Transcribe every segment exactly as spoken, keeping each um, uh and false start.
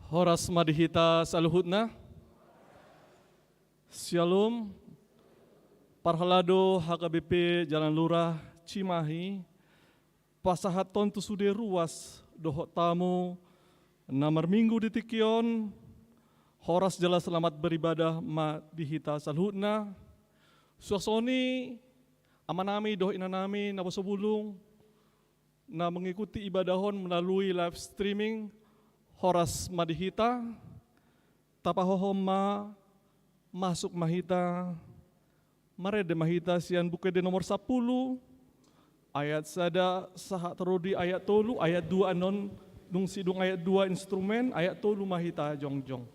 Horas ma di hita saluhutna. Syalom. Parhalado H K B P Jalan Lurah Cimahi, pasahathon tu sude ruas dohot tamu na marminggu di tingki on, horas jala selamat beribadah ma di hita saluhutna. Suang songon i, amanami dohot inanami na bosobulung, na mengikuti ibadah on melalui live streaming, horas ma di hita. Tapahohom ma, masuk ma hita, marende ma hita sian Buku Ende nomor sampulu, ayat sada sahat ro di ayat tolu, ayat dua annon, dung sidung ayat dua instrumen, ayat tolu ma hita jongjong.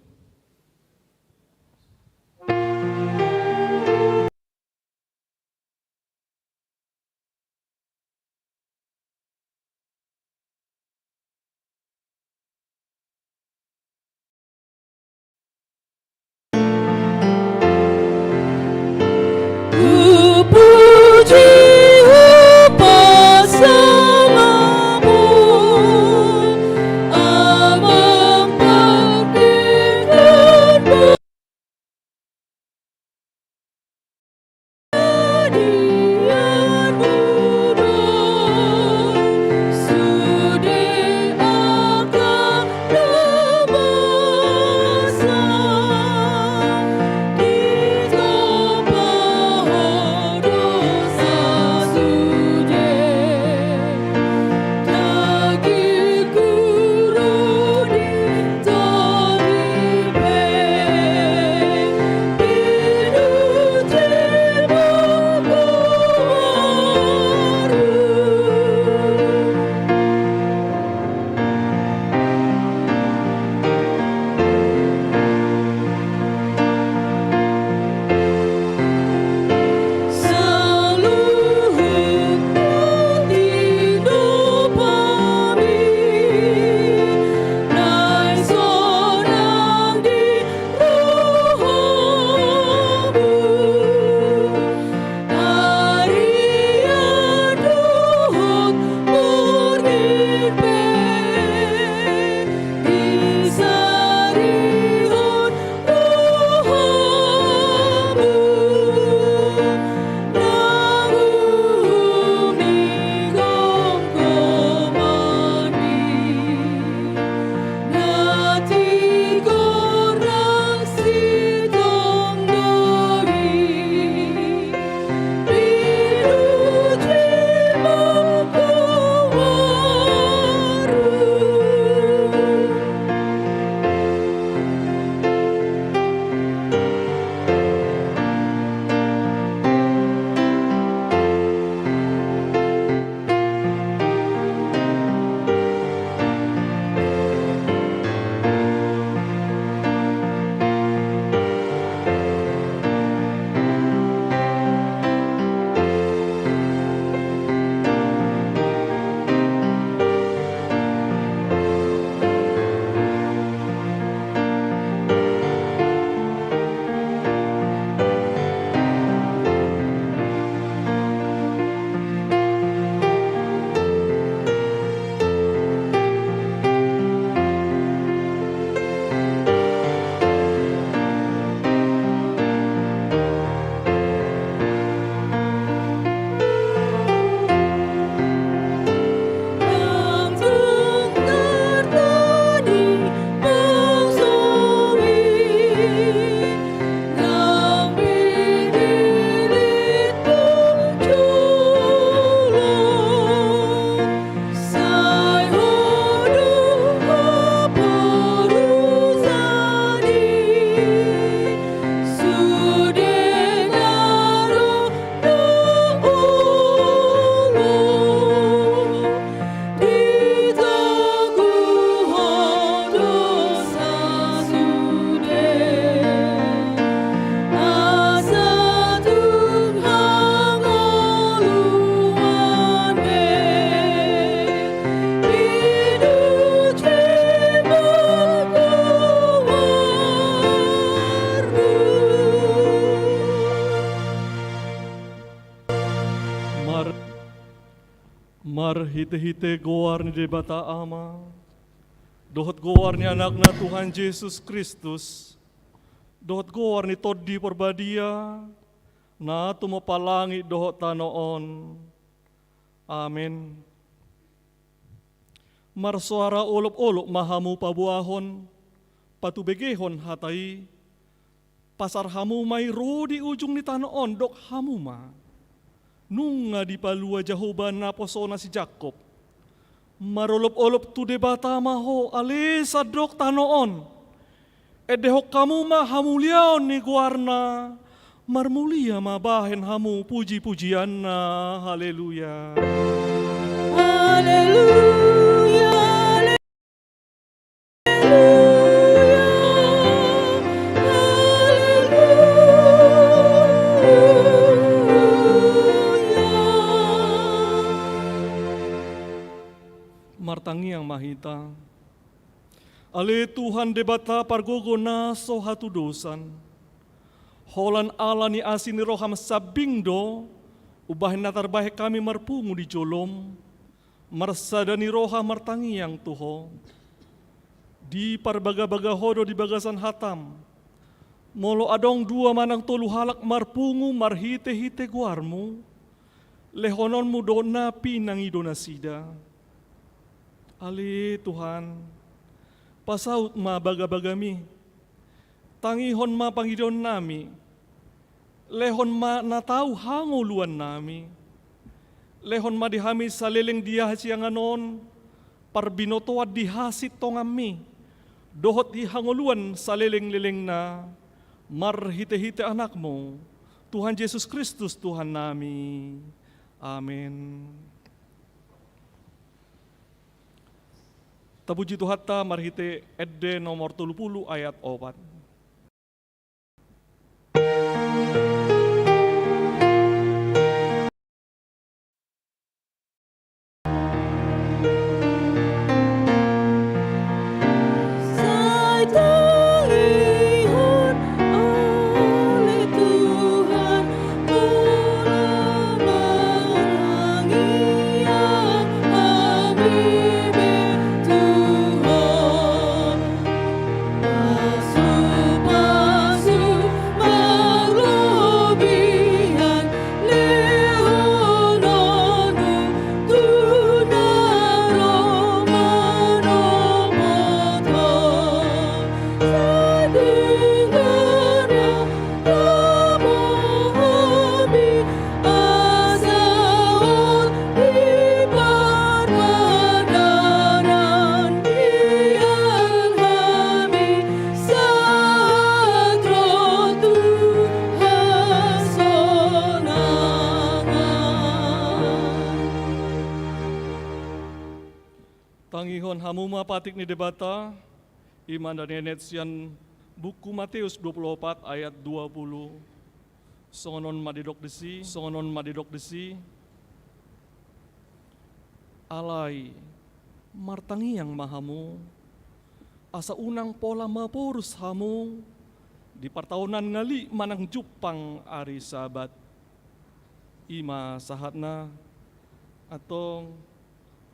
Mar-, marhitehite goar ni Debata Ama, Dohot goar ni Anakna Tuhan Jesus Kristus, dohot goar ni Tondi Parbadia, na tumompa langit dohot tano on. Amen. Marsoara olopolop ma hamu paboahon, patubegehon hata i, pasar hamu ma i ro di ujung ni tano on, dok hamu ma: Nunga dipalua Jahowa naposona si Jakkob. Marolopolop tu Debata ma ho, ale sandok tano on. Endehon hamu ma hamuliaon ni goarna, marmulia ma bahen hamu pujipujianna. Haleluya. Haleluya. Martangiang ma hita. Ale Tuhan Debata pargogo na so hatudosan, holan ala ni asi ni roham sambing do umbahen na tarbahen hami marpungu di jolom, marsada ni roha martangiang tu Ho. Diparbagabaga Ho do di bagasan hatam. Molo adong dua manang tolu halak marpungu marhitehite goarmu, lehononmu do na pinangido nasida. Ale Tuhan, pasaut ma bagabagami. Tangihon ma pangidoannami. Lehon ma na tau hangoluannami. Lehon ma di hami saleleng di hasiangan on parbinotoan di hasintonganmi dohot di hangoluan salelenglelengna, marhitehite Anakmu, Tuhan Jesus Kristus Tuhannami. Amen. Tapuji Tuhanta marhite Ende nomor tolu pulu ayat opat. Tangihon hamu ma patik ni Debata. I ma na nienet sian buku Mateus dua pulu opat ayat dua pulu. Songon on ma didok disi, songon on ma didok disi. Alai martangiang ma hamu, asa unang pola maporus hamu di partaonan ngali manang jumpang ari Sabat. I ma sahatna. Antong,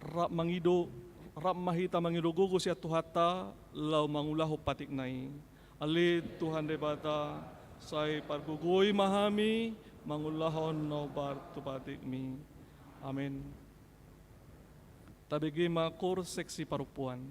rap mangido, rap ma hita mangido gogo sian Tuhanta laho mangulahon patikna i. Ale Tuhan Debata, sai pargogoi ma hami mangulahon na hombar tu patikmi. Amen. Tabege ma kor seksi parompuan.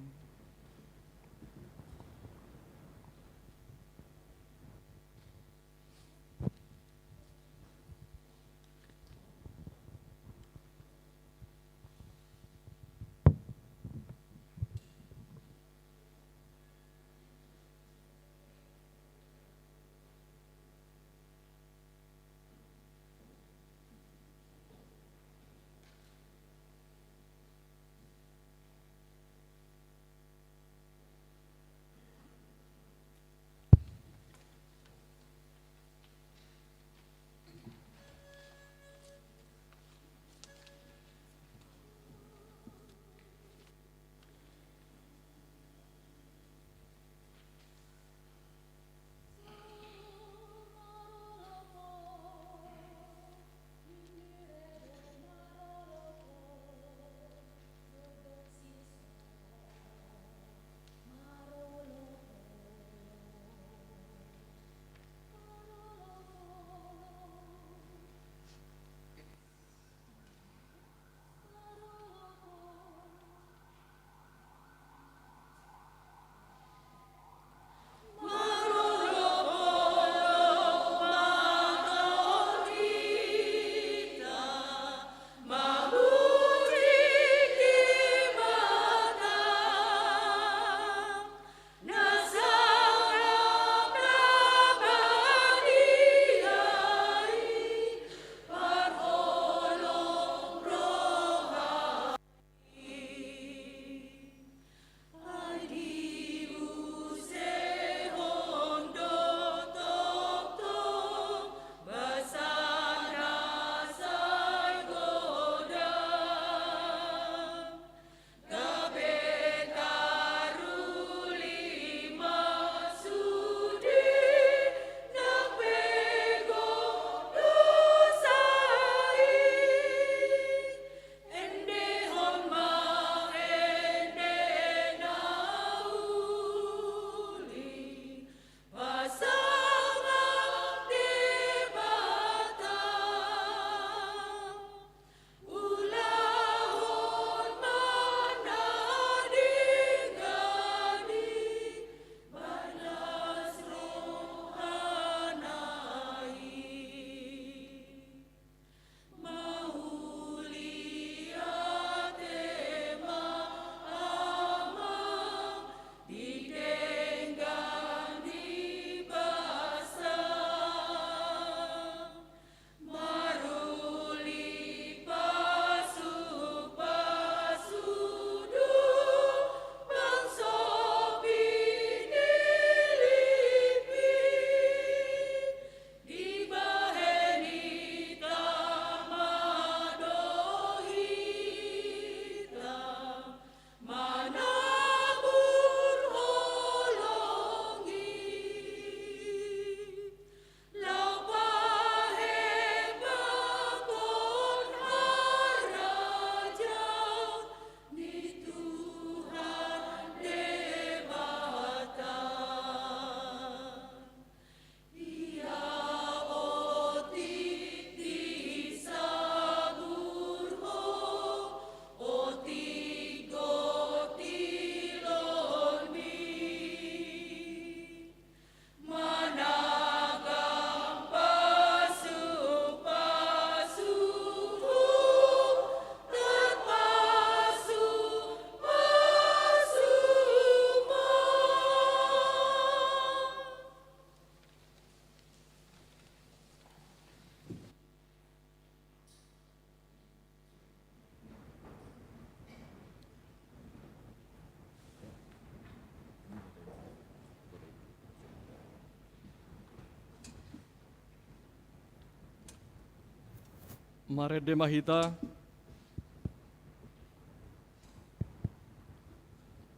Marende ma hita.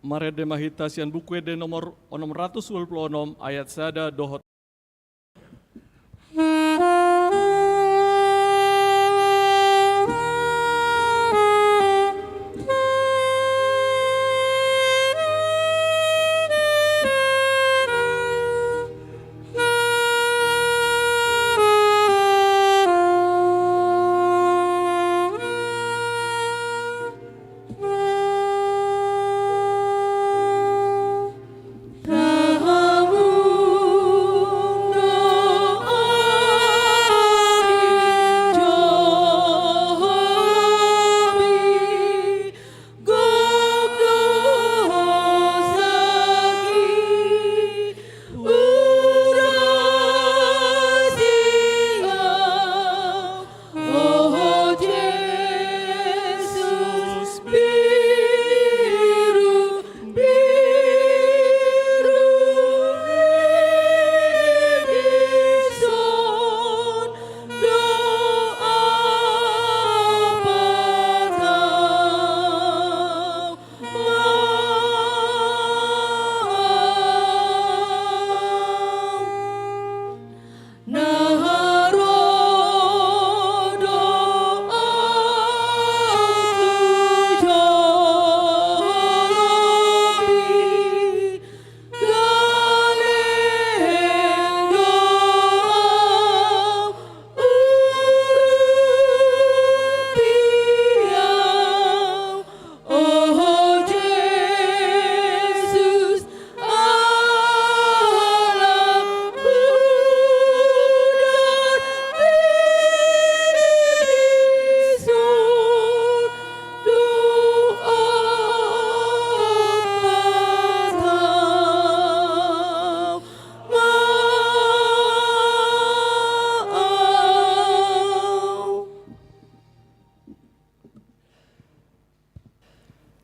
Marende ma hita sian Buku Ende nomor onom ratus ualu pulu onom, ayat sada dohot.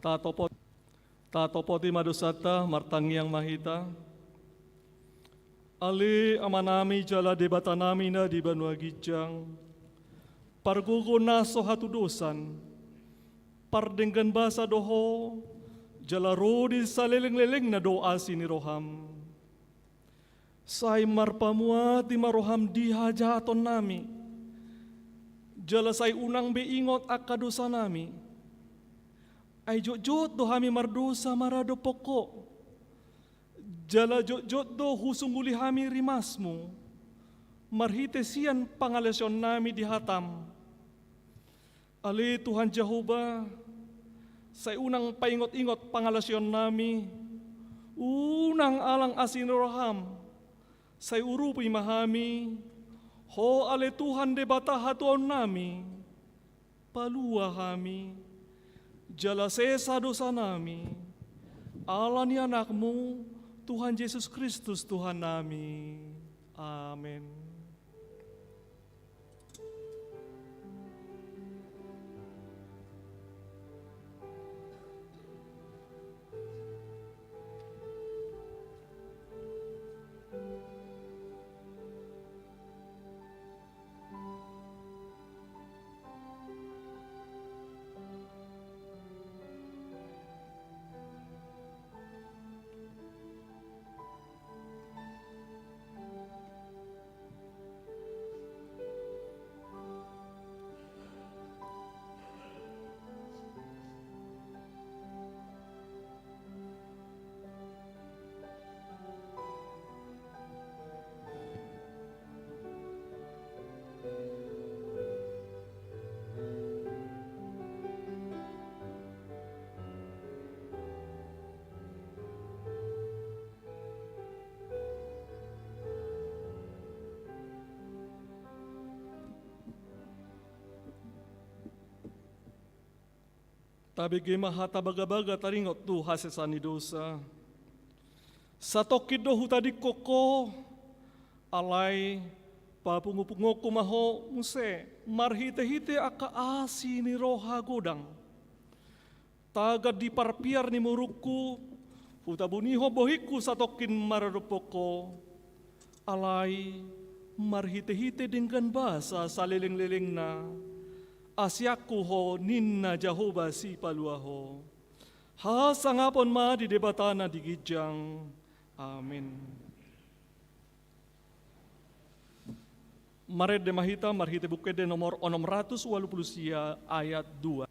Tatopot, tatopoti ma dosanta, martangiang ma hita. Ale Amanami jala Debatanami na di banua ginjang, pargogo na so hatudosan, pardenggan basa do Ho, jala ro di salelenglelengna do asi ni roham. Sai marpamuati ma roham di hajahatonnami, jala sai unang be ingot angka dosanami. Ai jotjot do hami mardosa maradophon Ho, jala jotjot do husungguli hami rimasmu, marhite sian pangalaosionnami di hatam. Ale Tuhan Jahowa, sai unang paingotingot pangalaosionnami, unang alang asi ni roham, sai urupi ma hami, Ho ale Tuhan Debata hatuaonnami, palua hami, jala sesa dosanami, ala ni AnakMu, Tuhan Jesus Kristus Tuhannami. Amen. Tabege ma hata bagabaga taringot tu hasesaan ni dosa. Satongkin do hutadingkon Ho, alai papungupunguonku ma Ho muse marhitehite angka asi ni roha godang. Tagan di parpiar ni murukku, hutabunihon bohingku satongkin maradophon Ho. Alai marhitehite denggan basa salelenglelengna, Asianku ho, ninna Jahowa Sipalua ho. Hasangapon ma di Debata na di ginjang. Amin. Marende ma hita marhite Buku Ende nomor onom ratus ualu pulu sia, ayat dua.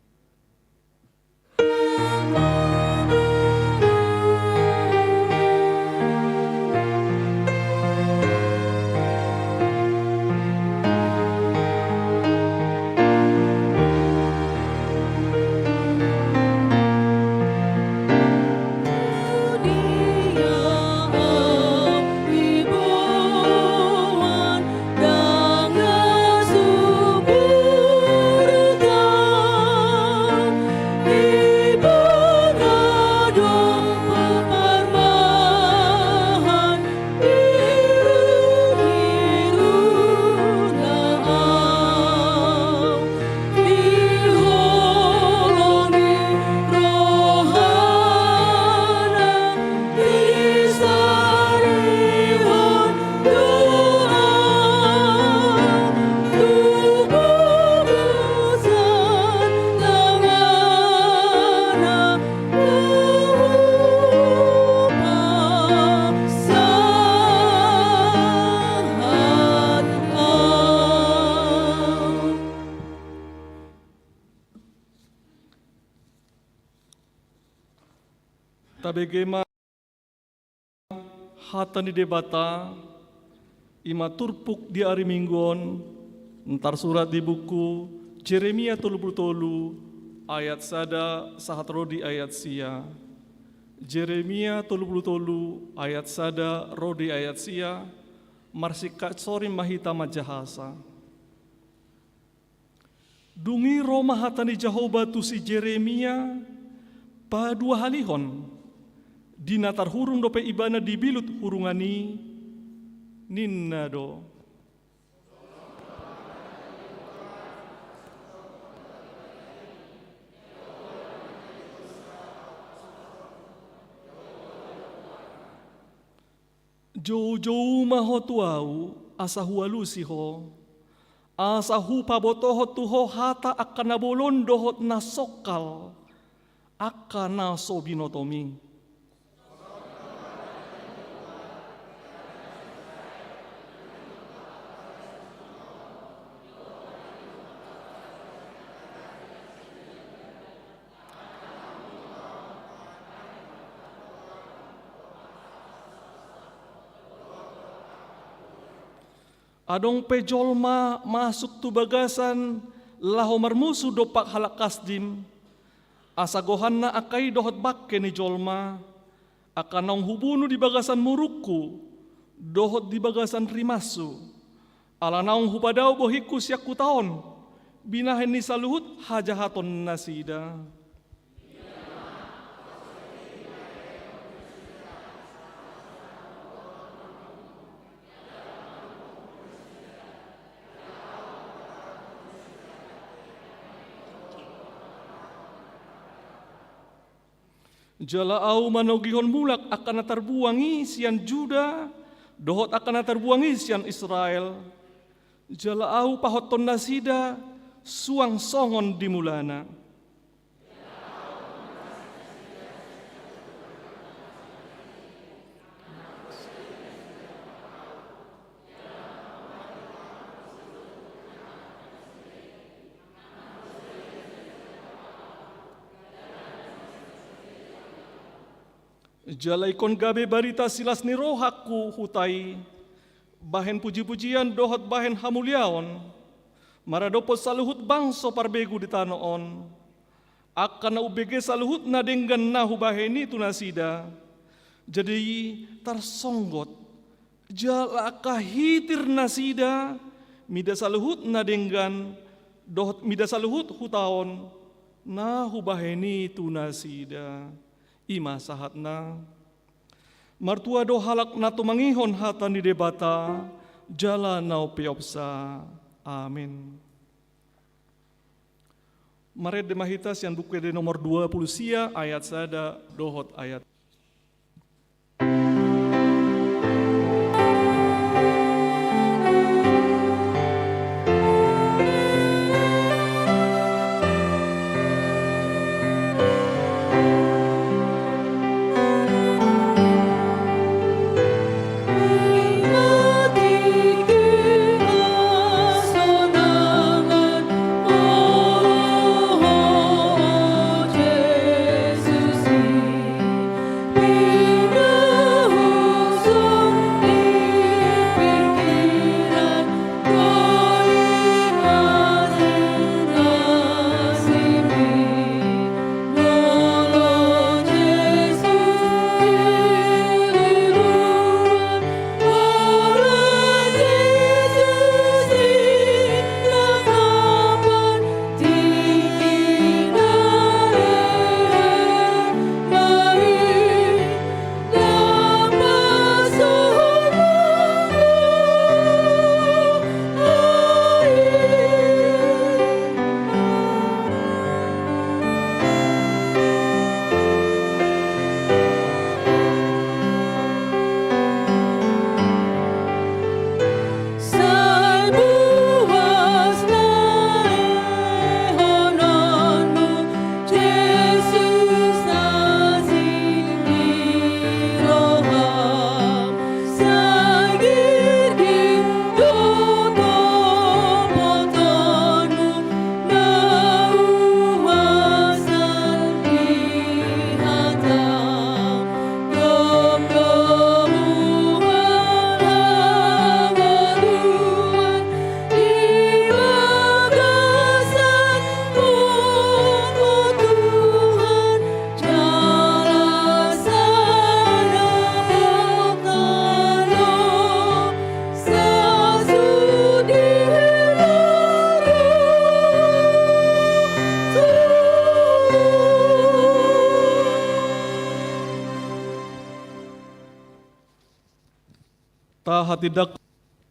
Tabege ma hata ni Debata, i ma turpuk di ari Minggu on, na tarsurat di buku Jeremia tolu pulu tolu ayat sada sahat ro di ayat sia. Jeremia tolu pulu tolu ayat sada ro di ayat sia, marsingkat soring ma hita manjahasa. Dung i ro ma hata ni Jahowa tu si Jeremia paduahalihon, di na tarhurung dope ibana di bilut hurungan i, ninna do: Joujou ma ho tu ahu, asa hualusi ho, asa hupabotohon tu ho hata angka na bolon dohot na songkal, angka na so binotomi. Adong pe jolma masuk tu bagasan laho marmusu dompak halak Kasdim, asa gohanna angka i dohot bangke ni jolma, angka naung hubunu di bagasan murungku dohot di bagasan rimashu, ala naung hupadao bohingku sian huta on, binahen ni saluhut hajahaton nasida. Jala ahu manogihon mulak angka na tarbuang i sian Juda, dohot angka na tarbuang i sian Israel. Jala ahu pahothon nasida suang songon di mulana. Jala ingkon gabe barita silas ni rohangku huta i, bahen pujipujian dohot bahen hamuliaon, maradophon saluhut bangso parbegu di tano on, angka na umbege saluhut na denggan na hubahen i tu nasida. Jadi tarsonggot, jala angka hitir nasida mida saluhut na denggan, dohot mida saluhut huta on na hubahen i tu nasida. I ma sahatna. Martua do halak na tumangihon hata ni Debata, jala na umpeopsa. Amin. Marende ma hita sian Buku Ende nomor dua pulu sia ayat sada dohot ayat.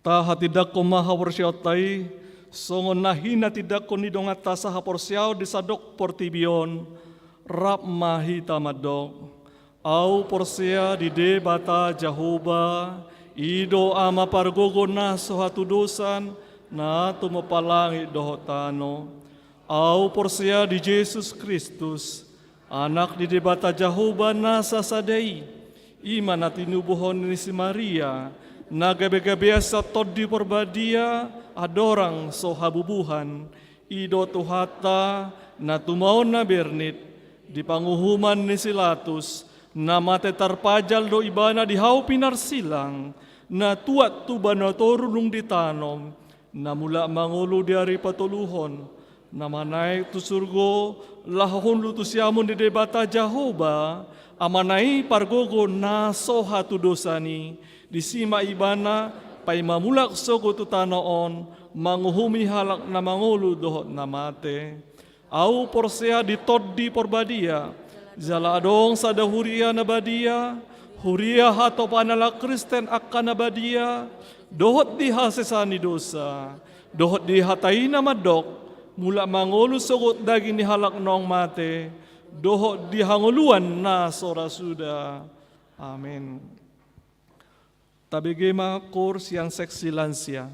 Tahatindanghon ma haporseaonta i, songon na hinatindangkon ni donganta sahaporseaon di sandok portibi on, rap ma hita mandok: Ahu porsea di Debata Jahowa, i do Ama pargogo na so hatudosan, na tumompa langit dohot tano. Ahu porsea di Jesus Kristus, Anak ni Debata Jahowa na sasada i, i ma na tinubuhon ni si Maria, na gabegabean sian Tondi Porbadia, andorang so habubuhan, i do Tuhanta, na tumaon na bernit, di panguhuman ni si Latus, na mate tarpajal do ibana di hau pinarsilang, na tuat tu banua toru dung ditanom, na mulak mangolu di ari patoluhon, na manaek tu surgo, laho hundul tu siamun ni Debata Jahowa, Amana i pargogo na so hatudosan i, disi ma ibana paima mulak sogot tu tano on, manguhumi halak na mangolu dohot na mate. Ahu porsea di Tondi Porbadia, jala adong sada huria na badia, huria hatopan halak Kristen angka na badia, dohot di hasesaan ni dosa, dohot di hata i na mandok: Mulak mangolu sogot daging ni halak naung mate, dohot di hangoluan na so ra suda. Amen. Tabege ma koor sian seksi lansia.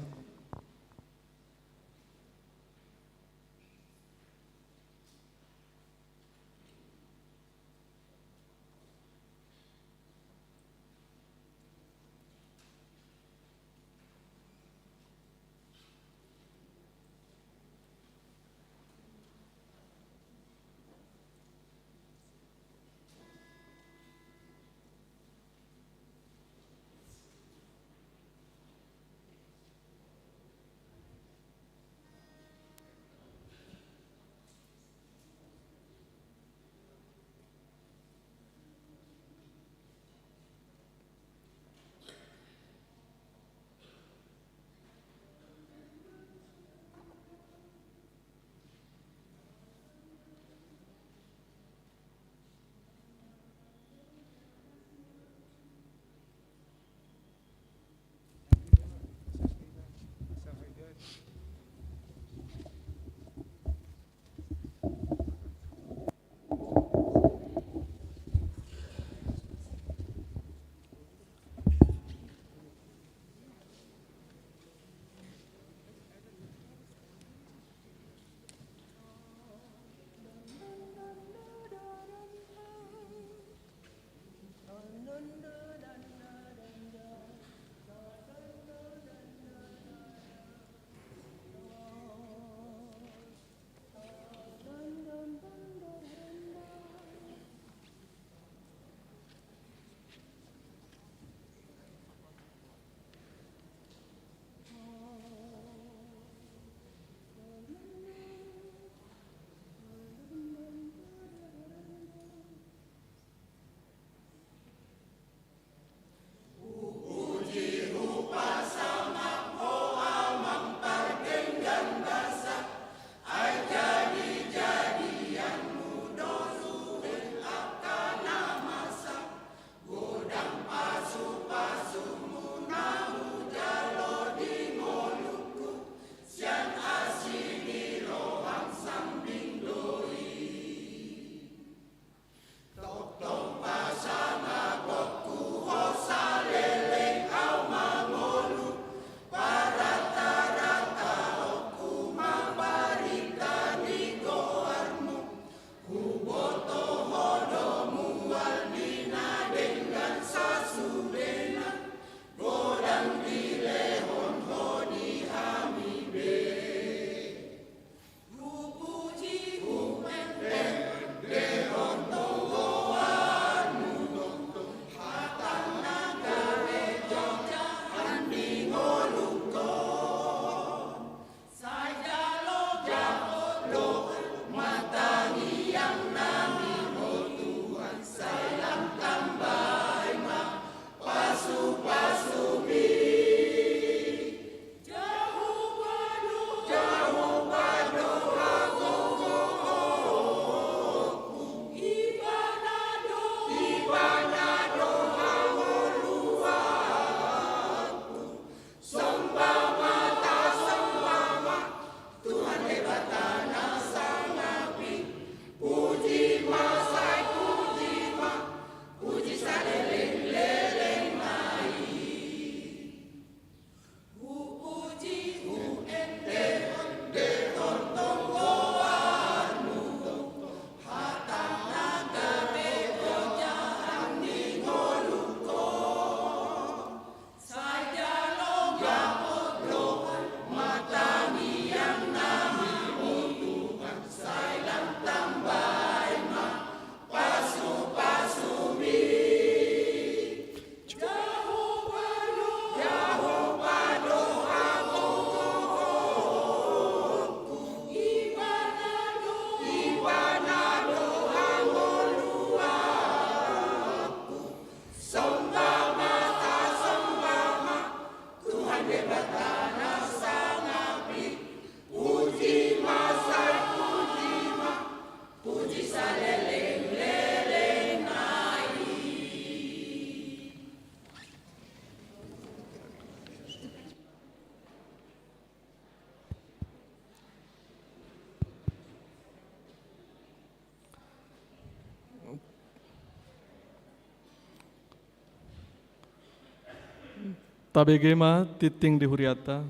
Tabege ma tingting di hurianta.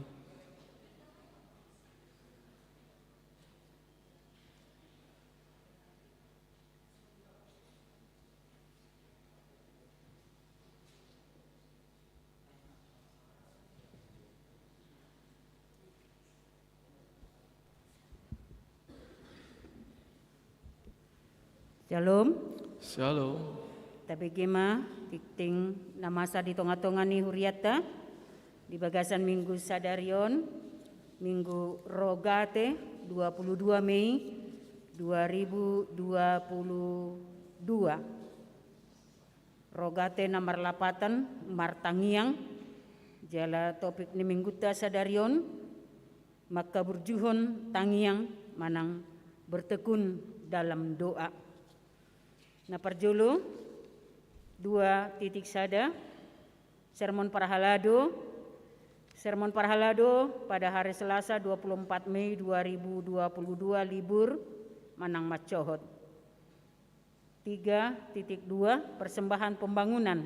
Syalom. Syalom. Tabege ma tingting na masa di tonga-tonga ni hurianta di bagasan minggu sadari on, Minggu Rogate, dua puluh dua Mei dua ribu dua puluh dua. Rogate na marlapatan martangiang, jala topik ni minggunta sadari on, mangkaburjuhon tangiang manang bertekun dalam doa. Na parjolo, dua titik sada, sermon parhalado. Sermon parhalado pada hari Selasa dua puluh empat Mei dua ribu dua puluh dua, libur manang mansohot. Tiga titik dua, persembahan pembangunan.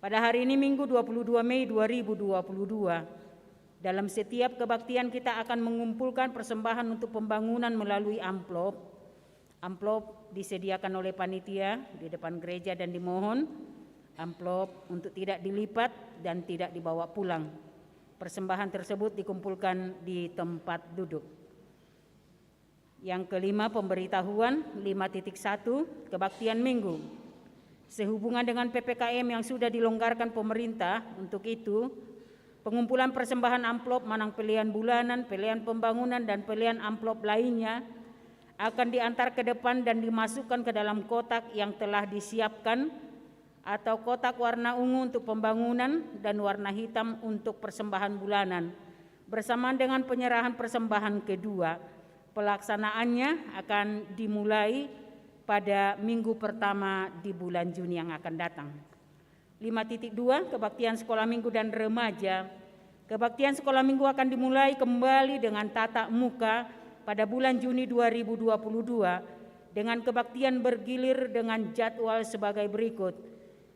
Pada hari ini, Minggu dua puluh dua Mei dua ribu dua puluh dua, dalam setiap kebaktian kita akan mengumpulkan persembahan untuk pembangunan melalui amplop. Amplop disediakan oleh panitia di depan gereja dan dimohon amplop untuk tidak dilipat dan tidak dibawa pulang. Persembahan tersebut dikumpulkan di tempat duduk. Yang kelima, pemberitahuan, lima titik satu, kebaktian Minggu. Sehubungan dengan P P K M yang sudah dilonggarkan pemerintah, untuk itu, pengumpulan persembahan amplop manang pelean bulanan, pelean pembangunan, dan pelean amplop lainnya akan diantar ke depan dan dimasukkan ke dalam kotak yang telah disiapkan, atau kotak warna ungu untuk pembangunan dan warna hitam untuk persembahan bulanan, bersamaan dengan penyerahan persembahan kedua. Pelaksanaannya akan dimulai pada minggu pertama di bulan Juni yang akan datang. Lima titik dua, kebaktian sekolah minggu dan remaja. Kebaktian sekolah minggu akan dimulai kembali dengan tatap muka pada bulan Juni dua ribu dua puluh dua, dengan kebaktian bergilir dengan jadwal sebagai berikut.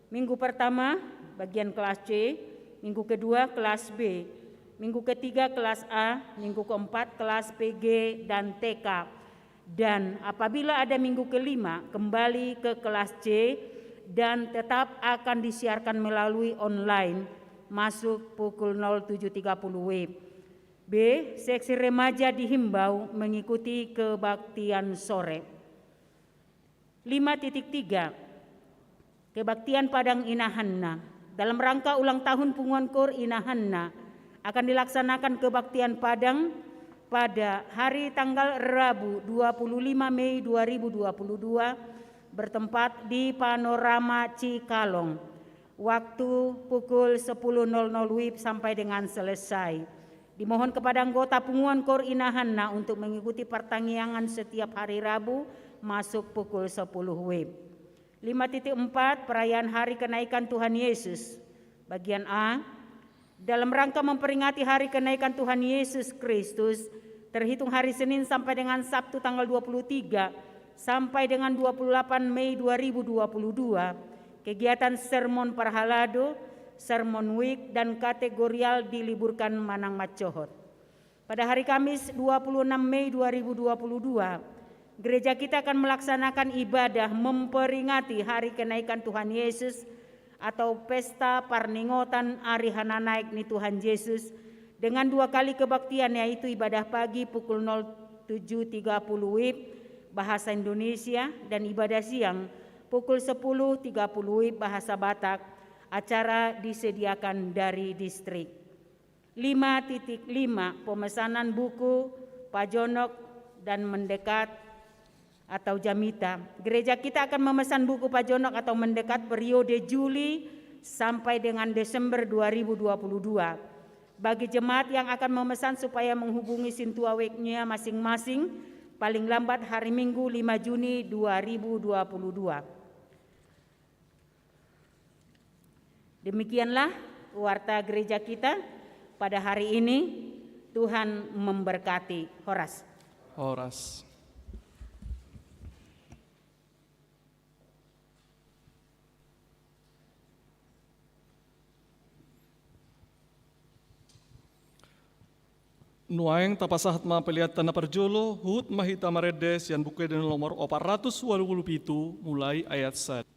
Minggu pertama, bagian kelas C, minggu kedua, kelas B, minggu ketiga, kelas A, minggu keempat, kelas P G dan T K. Dan apabila ada minggu kelima, kembali ke kelas C dan tetap akan disiarkan melalui online, masuk pukul nol tujuh tiga puluh W I B. B, seksi remaja dihimbau mengikuti kebaktian sore. Lima titik tiga, kebaktian Padang Inahanna. Dalam rangka ulang tahun Punguan Koor Inahanna, akan dilaksanakan kebaktian Padang pada hari tanggal Rabu dua puluh lima Mei dua ribu dua puluh dua, bertempat di Panorama Cikalong. Waktu pukul sepuluh nol nol W I B sampai dengan selesai. Dimohon kepada anggota Punguan Koor Inahanna untuk mengikuti partangiangan setiap hari Rabu masuk pukul sepuluh W I B. Lima titik empat, perayaan Hari Kenaikan Tuhan Yesus. Bagian A, dalam rangka memperingati Hari Kenaikan Tuhan Yesus Kristus, terhitung hari Senin sampai dengan Sabtu tanggal dua puluh tiga sampai dengan dua puluh delapan Mei dua ribu dua puluh dua, kegiatan sermon parhalado, sermon week, dan kategorial diliburkan manang mansohot. Pada hari Kamis, dua puluh enam Mei dua ribu dua puluh dua, gereja kita akan melaksanakan ibadah memperingati Hari Kenaikan Tuhan Yesus atau Pesta Parningotan Ari Hananaek ni Tuhan Yesus dengan dua kali kebaktian, yaitu ibadah pagi pukul nol tujuh tiga puluh W I B bahasa Indonesia dan ibadah siang pukul sepuluh tiga puluh W I B bahasa Batak. Acara disediakan dari distrik. Lima titik lima, pemesanan buku Pajonok dan Mendekat atau Jamita. Gereja kita akan memesan buku Pajonok atau Mendekat periode Juli sampai dengan Desember dua ribu dua puluh dua. Bagi jemaat yang akan memesan supaya menghubungi sintua webnya masing-masing, paling lambat hari Minggu lima Juni dua ribu dua puluh dua. Demikianlah warta gereja kita pada hari ini. Tuhan memberkati. Horas. Horas. Nuaeng tapasahat ma pelean ta na parjolo, huhut ma hita marende sian Buku Ende nomor opat ratus ualu pulu pitu, mulai ayat sada.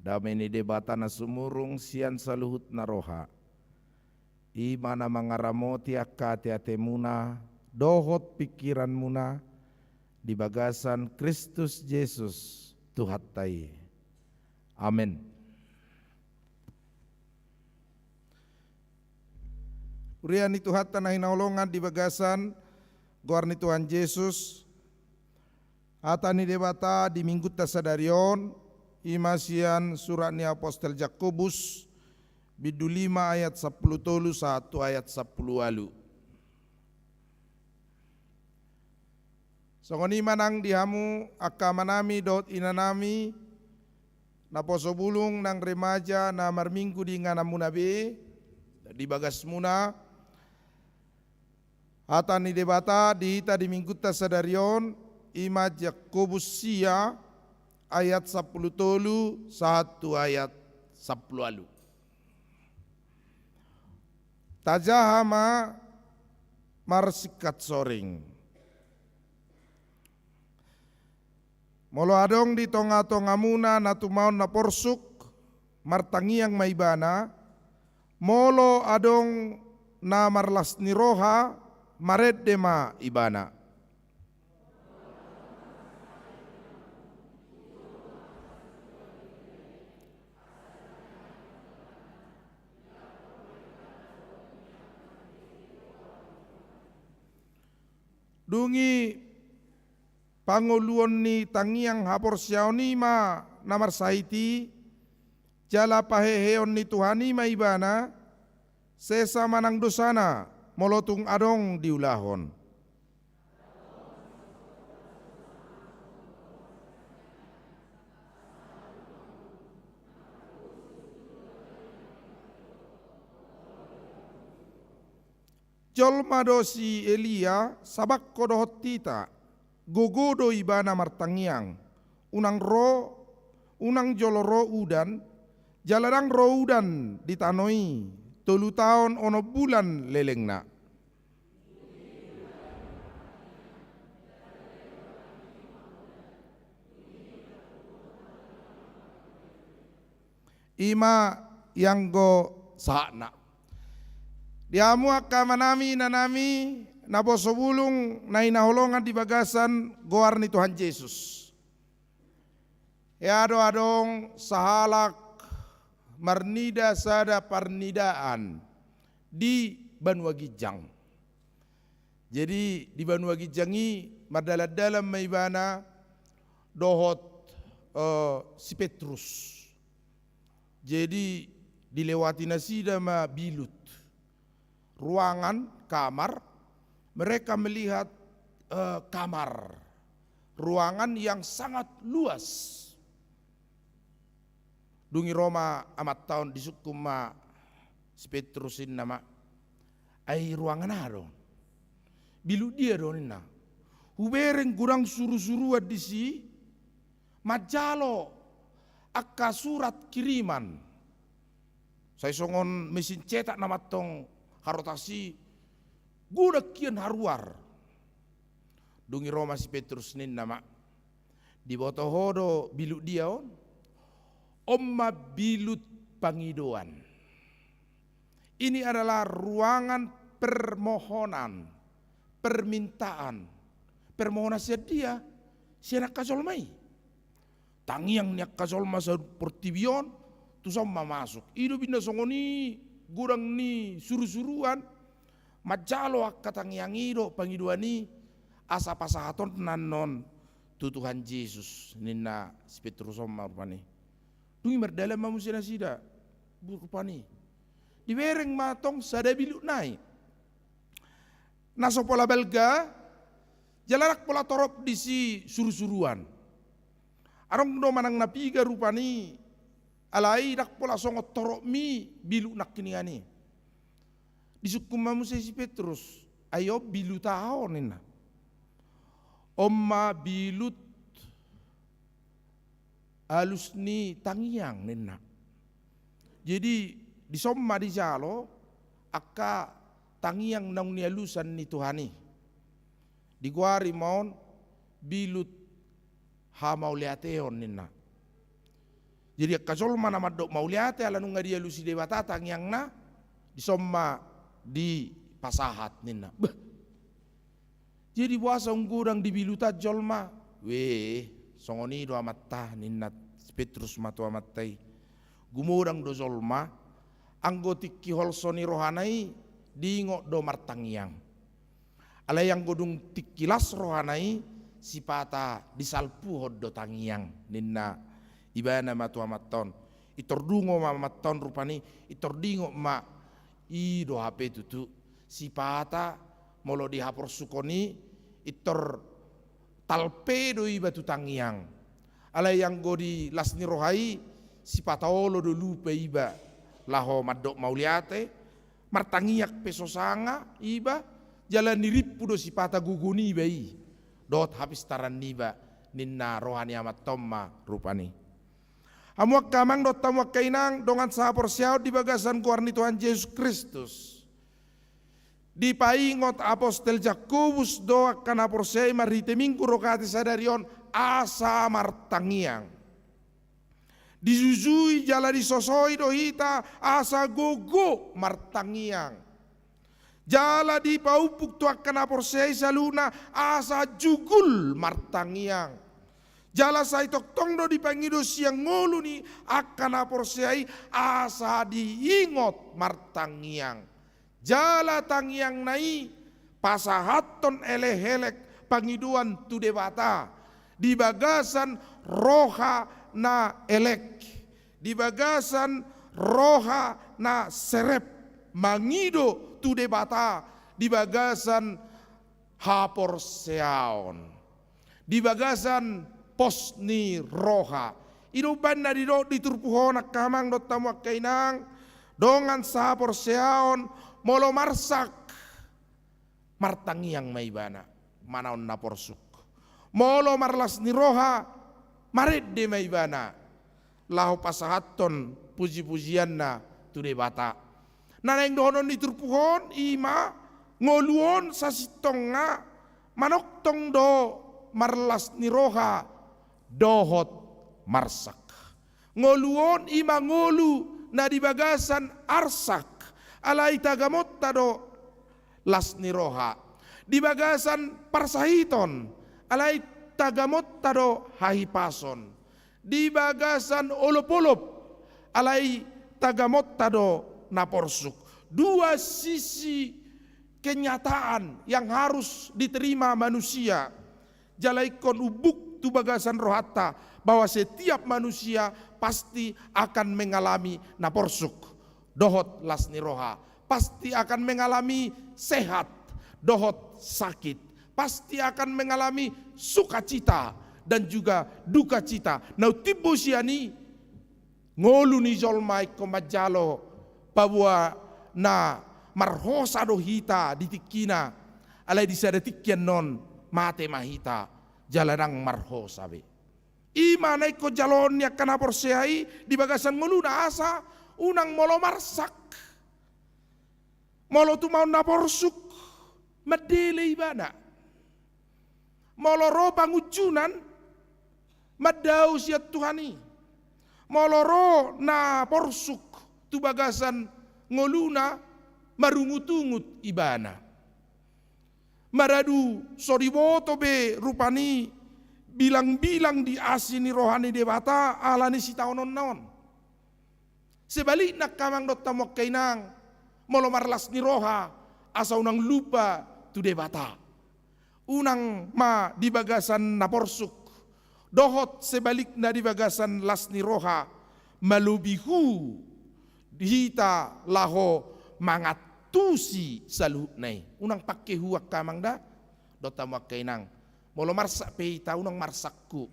Dame ni Debata na sumurung sian saluhut na roha, i ma na mangaramoti angka ateatemuna dohot pingkiranmuna di bagasan Kristus Jesus Tuhanta i. Amen. Huria ni Tuhanta na hinaholongan di bagasan goar ni Tuhan Jesus, hata ni Debata di Minggunta sadari on, i ma sian surat ni apostel Jakobus, bindu lima ayat sampulu tolu sahat tu ayat sampulu ualu. Songon i ma nang di hamu angka amanami dohot inanami, naposo bulung nang remaja na marminggu di ingananmuna be, di bagasmuna, hata ni Debata di hita di Minggunta sadari on, i ma Jakobus sia ayat sampulu tolu sahat tu ayat sampulu ualu. Tajaha ma marsingkat soring. Molo adong di tongatongamuna na tumaon na porsuk, martangiang ma ibana, molo adong na marlas ni roha, marende ma ibana. Dung i Pangoluon ni tangiang haporseaon i ma na marsahit i, jala paheheon ni Tuhan i ma ibana, sesa ma nang dosana, molo tung adong diulahon. Jolma do si Elia, sabangko dohot hita, gogo do ibana martangiang, unang ro, unang jolo ro udan, jala ndang ro udan di tano i, tolu taon onom bulan lelengna. I ma ianggo sahatna. Di hamu angka amanami, inanami, naposo bulung, na hinaholongan di bagasan goar ni Tuhan Jesus. Hea do adong sahalak marnida sada parnidaan di banua ginjang. Jadi, di banua ginjang i mardalan-dalan ma ibana dohot, eh, si Petrus. Jadi, dilewati nasida ma bilut. Ruangan, kamar, mereka melihat, eh, kamar. Ruangan yang sangat luas. Dung i ro ma amanta on, disungkun ma si Petrus, ninna ma, "Ai ruangan aha do on? Bilut dia do on?" ninna. "Hubereng godang suru-suruan disi, manjalo angka surat kiriman. Sai songon mesin cetak nama tong harotas i, godang hian haruar." Dung i ro ma si Petrus, ninna ma, "Diboto ho do bilut dia on? On ma bilut pangidoan. Ini adalah ruangan permohonan, permintaan. Permohonan sian dia? Sian angka jolma i. Tangiang ni angka jolma saportibi on, tuson ma masuk. I do umbahen na songon i godang ni suru-suruan, manjalo angka tangiang i dohot pangidoan i, asa pasahaton annon tu Tuhan Jesus," ninna si Petrus on ma rupani. Dung i mardalan ma muse nasida, rupani. Dibereng ma tong sada bilut nai. Na so pola balga, jala ndang pola torop disi suru-suruan. Adong do manang na piga rupani, alai ndang pola songon toropmi bilut nangkiningan i. Disungkun ma muse si Petrus, "Ai on bilut aha on?" ninna. "On ma bilut alus ni tangiang," ninna. Jadi, dison ma dijalo angka tangiang naung nialusan ni Tuhan i. Digoari ma on bilut hamauliateon, ninna. Jadi, angka jolma na mandok mauliate ala nunga dialusi Debata tangiangna, dison ma dipasahat, ninna. Bah. Jadi, boasa ung godang di bilut an jolma? Weh, songon i do amanta, ninna si Petrus ma tu amanta i. Gumodang do jolma, anggo tingki holso ni rohana i diingot do martangiang. Alai anggo dung tingki las rohana i, sipata disalpuhon do tangiang, ninna ibana ma tu amanta on. Intor dungo ma amanta on rupani, intor diingot ma, i do hape tutu. Sipata molo di haporsukon i, intor talpe do iba tu tangiang. Alai anggo di las ni roha i, sipata olo do lupa iba laho mandok mauliate, martangiang pe so sanga iba, jala nirimpu do sipata gogo niba i dohot hapistaran niba, ninna roha ni amanta on ma rupani. Hamu angka amang dohot hamu angka inang, dongan sahaporseaon di bagasan goar ni Tuhan Jesus Kristus. Dipaingot apostel Jakobus do angka na porsea i marhite Minggu Rokatesi sadari on, asa martangiang. Dijujui jala disosoi do hita asa gogo martangiang. Jala dipaumpuk tu angka na porsea i saluhutna asa jugul martangiang. Jala sai tongtong do dipangido sian ngolu ni angka na porsea i asa diingot martangiang. Jala tangiangna i pasahathon elek-elek pangidoan tu Debata di bagasan roha na elek, di bagasan roha na serep, mangido tu Debata di bagasan haporseaon, di bagasan pos ni roha. I do umbahen na didok di turpuk on, angka amang dohot hamu angka inang, dongan sahaporseaon, molo marsak, martangiang ma ibana manaon na porsuk. Molo marlas ni roha, marende ma ibana laho pasahathon pujipujianna tu Debata. Na naeng dohonon ni turpuk on i ma, ngolu on sasintongna manongtong do marlas ni roha dohot marsak. Ngolu on i ma ngolu na di bagasan arsak, alai tagamonta do las ni roha. Di bagasan parsahiton, alai tagamonta do hahipason. Di bagasan olopolop, alai tagamonta do na porsuk. Dua sisi kenyataan yang harus diterima manusia. Jala ingkon umbuk tu bagasan rohanta bahwa setiap manusia pasti akan mengalami na porsuk dohot las ni roha, pasti akan mengalami sehat dohot sakit, pasti akan mengalami sukacita dan juga dukacita. Na umtimbo sian i, ngolu ni jolma ingkon manjalo paboa na marhosa do hita di tingkina, alai di sada tingki annon mate ma hita jala ndang marhosa be. I ma na ingkon jaloon ni angka na porsea i di bagasan ngoluna, asa unang molo marsak, molo tumaon na porsuk, mandele ibana. Molo ro pangunjunan, mandao sian Tuhan i. Molo ro na porsuk tu bagasan ngoluna, marungutungut ibana. Maradu so diboto be rupani bilangbilang di asi ni roha ni Debata ala ni sitaononna on. Sebalikna angka amang dohot hamu angka inang, molo marlas ni roha, asa unang lupa tu Debata. Unang ma di bagasan na porsuk, dohot sebalikna di bagasan las ni roha, malobi hu hita laho mangantusi saluhutna i. Unang pangke hu angka amang da, dohot hamu angka inang. Molo marsak pe hita, unang marsak hu.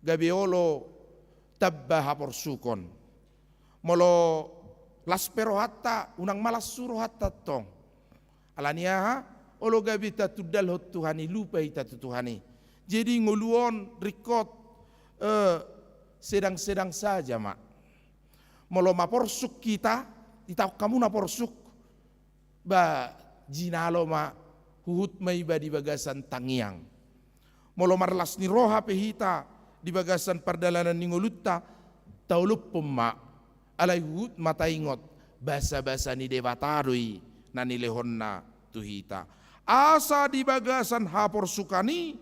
Gabe olo tamba haporsukon. Molo las pe rohanta, unang ma las hu rohanta tong. Ala ni aha? Olo gabe tatundalhon Tuhan i, lupa hita tu Tuhan i. Jadi ngolu on ringkot, eh, sedang-sedang saja ma. Molo maporsuk hita, ita angka amang na porsuk, ba jinalo ma, huhut ma iba di bagasan tangiang. Molo marlas ni roha pe hita di bagasan pardalanan ni ngolunta, taolophon ma, alai huhut ma taingot, basabasa ni Debata do i na nilehonna tu hita. Asa di bagasan haporsukan i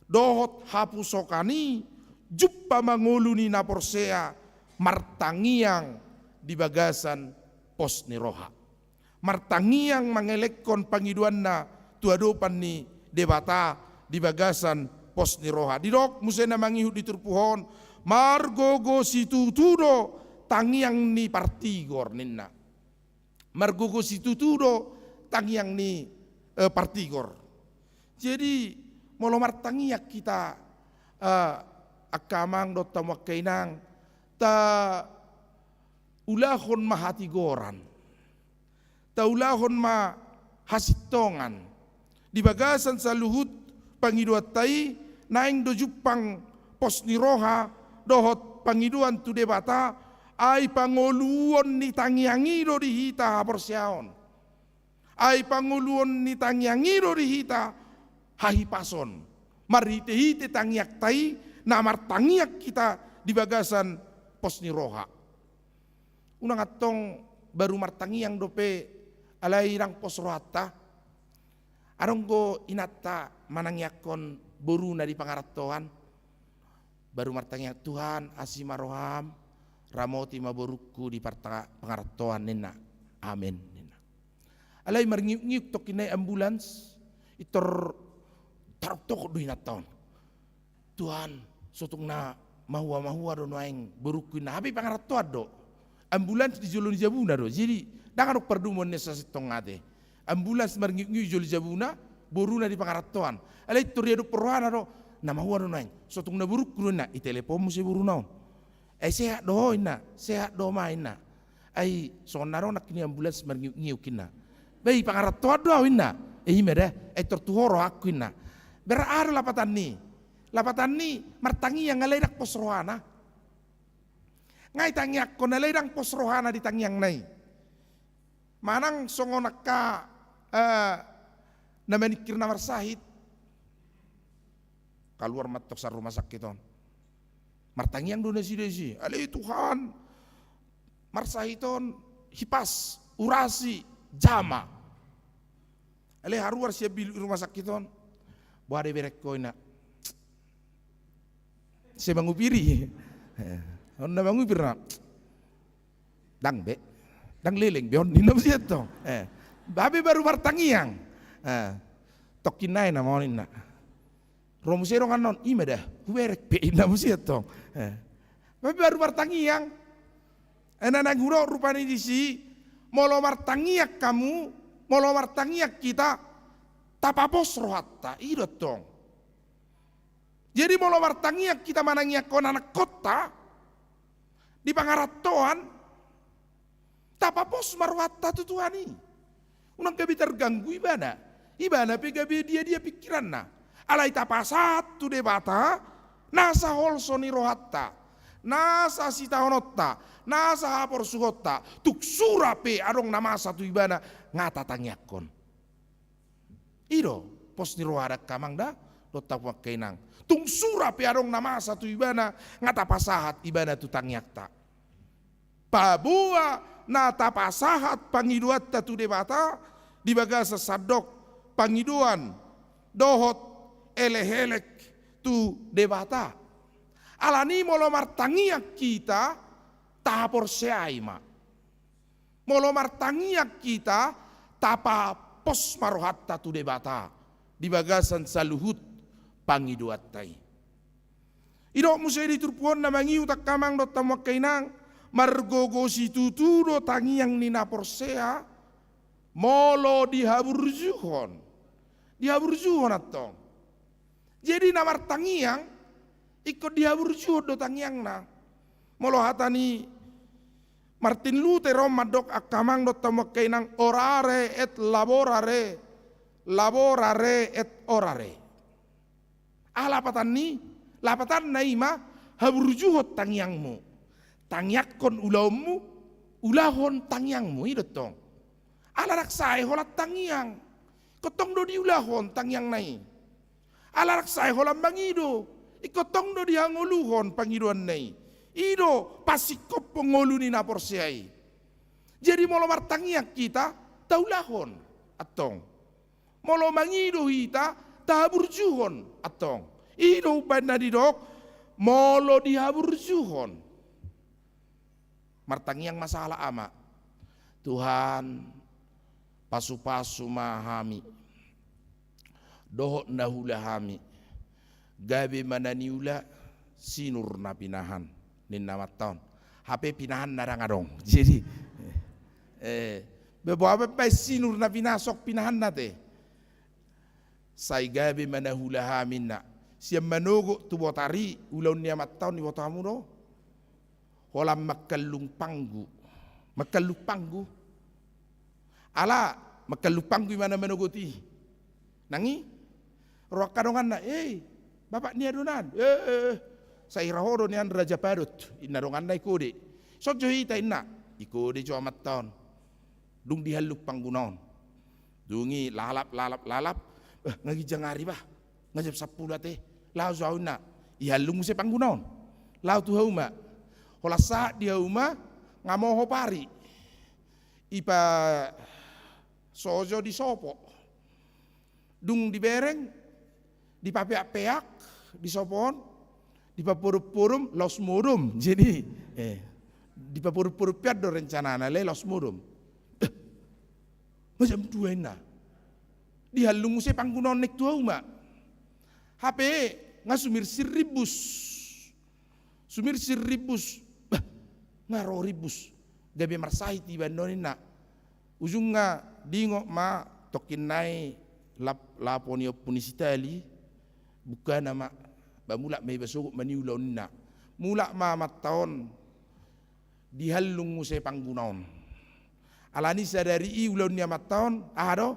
dohot hapusokan i, jumpa ma ngolu ni na porsea martangiang di bagasan pos ni roha. Martangiang mangelekhon pangidoanna tu adopan ni Debata di bagasan pos ni roha. Didok muse na mangihut di turpuk on, margogo situtu do tangiang ni partigor, ninna. Margogo situtu do tangiang ni, eh, partigor. Jadi, molo martangiang hita, eh, angka amang dohot hamu angka inang, taulahon ma hatigoran. Taulahon ma hasintongan. Di bagasan saluhut pangidoanta i, naeng do jumpang pos ni roha dohot pangidoan tu Debata, ai pangoluon ni tangiang i do di hita haporseaon. Ai pangoluon ni tangiang i do di hita hahipason. Marhitehite tangiangta i, na martangiang hita di bagasan pos ni roha. Unang antong baru martangiang dope, alai ndang pos rohanta. Adong do inanta manangiangkon boruna di pangarantoan, baru martangiang, "Tuhan, asi ma roham, ramoti ma borungku di parta-, pangarantoan," ninna. "Amen," ninna. Alai marngiukngiuk tongkin i ambulans, pintor Tarok tokot do inanta on. Tuhan, sotung na mahua-mahua do nuaeng borungku inna, hape pangarantoan do. Ambulans di jolo ni jabuna do. Jadi, ndang adong pardomuan ni sasintong ate. Ambulans marngiuk-ngiuk di jolo ni jabuna, boruna di pangarantoan. Alai tor ia dohot rohana do, na mahua do nuaeng. Sotung na borungku do inna, i telepon muse boruna on. Ai sehat do ho inna, sehat do ma inna. Ai songon na ro nangkin i ambulans marngiuk-ngiuk inna. Ba i pangarantoan do au inna. E ima da, ai tor tu ho rohangku inna. Berarti aha do lapatan ni? Lapatan ni martangiang alai ndang pos rohana. Nga i tangiangkon alai ndang pos rohana di tangiangna i. Manang songon angka, eh, na maningkir na marsahit. Kaluar ma antong sian rumah sakit on. Martangiang do nasida disi. Ale Tuhan, marsahit on, hipas, urasi, jama. Ale haruar sian bilik rumah sakit on. Boha do iberengko inna. Sai mangupiri. Eh, on na mangupir na. Ndang be. Ndang leleng be on inna muse antong. Eh, babe baru martangiang. Eh, tongkin nai nama on inna. Ro muse dongan on, ima da, hubereng pe inna muse antong. Eh, babe baru martangiang. Ena na guru rupani disi, molo martangiang hamu, molo martangiang hita, tapapos rohanta, i do antong. Jadi molo martangiang hita manangiangkon anakkonta, di pangarantoan, tapapos ma rohanta tu Tuhan i. Unang gabe targanggu ibana. Ibana pe gabe dia-dia pingkiranna. Alai tapasahat tu Debata, nasa holso ni rohanta, nasa sitahononta, nasa haporsuhonta, tung sura pe adong na masa tu ibana, nga tatangiangkon. I do pos ni roha da angka amang da, dohot hamu angka inang. Tung sura pe adong na masa tu ibana, nga tapasahat ibana tu tangiangta. Paboa na tapasahat pangidoanta tu Debata, di bagasan sandok pangidoan dohot elek-elek tu Debata. Alani molo martangiang hita, tahaporseai ma. Molo martangiang hita, tapapos ma rohanta tu Debata di bagasan saluhut pangidoanta i. Didok muse di turpuk on na mangihut angka amang dohot hamu angka inang, margogo situtu do tangiang ni na porsea, molo dihaburjuhon. Dihaburjuhon antong. Jadi na martangiang, ingkon dihaburjuhon do tangiangna. Molo hata ni Martin Luther on mandok angka amang dohot hamu angka inang, orare et laborare, laborare et orare. Aha lapatan ni, lapatanna i ma haburjuhon tangiangmu. Tangiangkon ulaonmu, ulahon tangiangmu, i do tong. Ala ndang sae holan tangiang. Ingkon tong do diulahon tangiangna i. Ala ndang sae holan mangido. Ingkon tong do dihangoluhon pangidoanna i. I do pasingkophon ngolu ni na porsea i. Jadi molo martangiang hita, taulahon antong. Molo mangido hita, tahaburjuhon antong. I do umbahen na didok, molo dihaburjuhon. Martangiang ma sahalak ama. Tuhan, pasu-pasu ma hami dohot na huula hami. Gabe ma na niula, sinur na pinahan, ninna amanta on. Hape pinahanna ndang adong. Jadi, eh, be boha pe baen sinur na pinahan, songon pinahanna te. Sai gabe ma na huula hami, ninna. Sian manogot tu botari, ulaon ni amanta on, iboto hamu do? Holan mangkallung panggu. Mangkallung panggu. Ala mangkallung panggu i ma na manogot i. Nang i? Ro angka donganna, "Eh, bapak ni adonan. Eh, eh, eh. Sai ra ho do nian Raja Padot," ninna donganna i, "Ikode." "Ison jo hita," ninna. Ikode jo amanta on. Dung dihallung pangguna on. Dung i lalap, lalap, lalap. "Eh, nga ginjang ari bah. Nga jam sampulu ate. Laho jo au," ninna. Ihallung muse pangguna on. Laho tu hauma. Holan sahat di hauma, nga mohop ari. Ipasojo di sopo. Dung dibereng, dipapeak-peak di sopo on, dipapodom-podom, laos modom. Jadi, eh, dipapodom-podom pe an do rencanana, alai laos modom. "Eh, nga jam dua," ninna. Dihallung muse pangguna on naeng tu hauma. Hape nga sumirsir rimbus. Sumirsir rimbus. Bah, nga ro rimbus. Gabe marsahit iba annon ninna. Ujungna diingot ma tongkin nai lap-, lapo ni ompu ni si Tali, bungkana ma, ba mulak ma iba sogot ma niula on ninna. Mulak ma amanta on, dihallung muse pangguna on. Alani sadari i ulaon ni amanta on, aha do?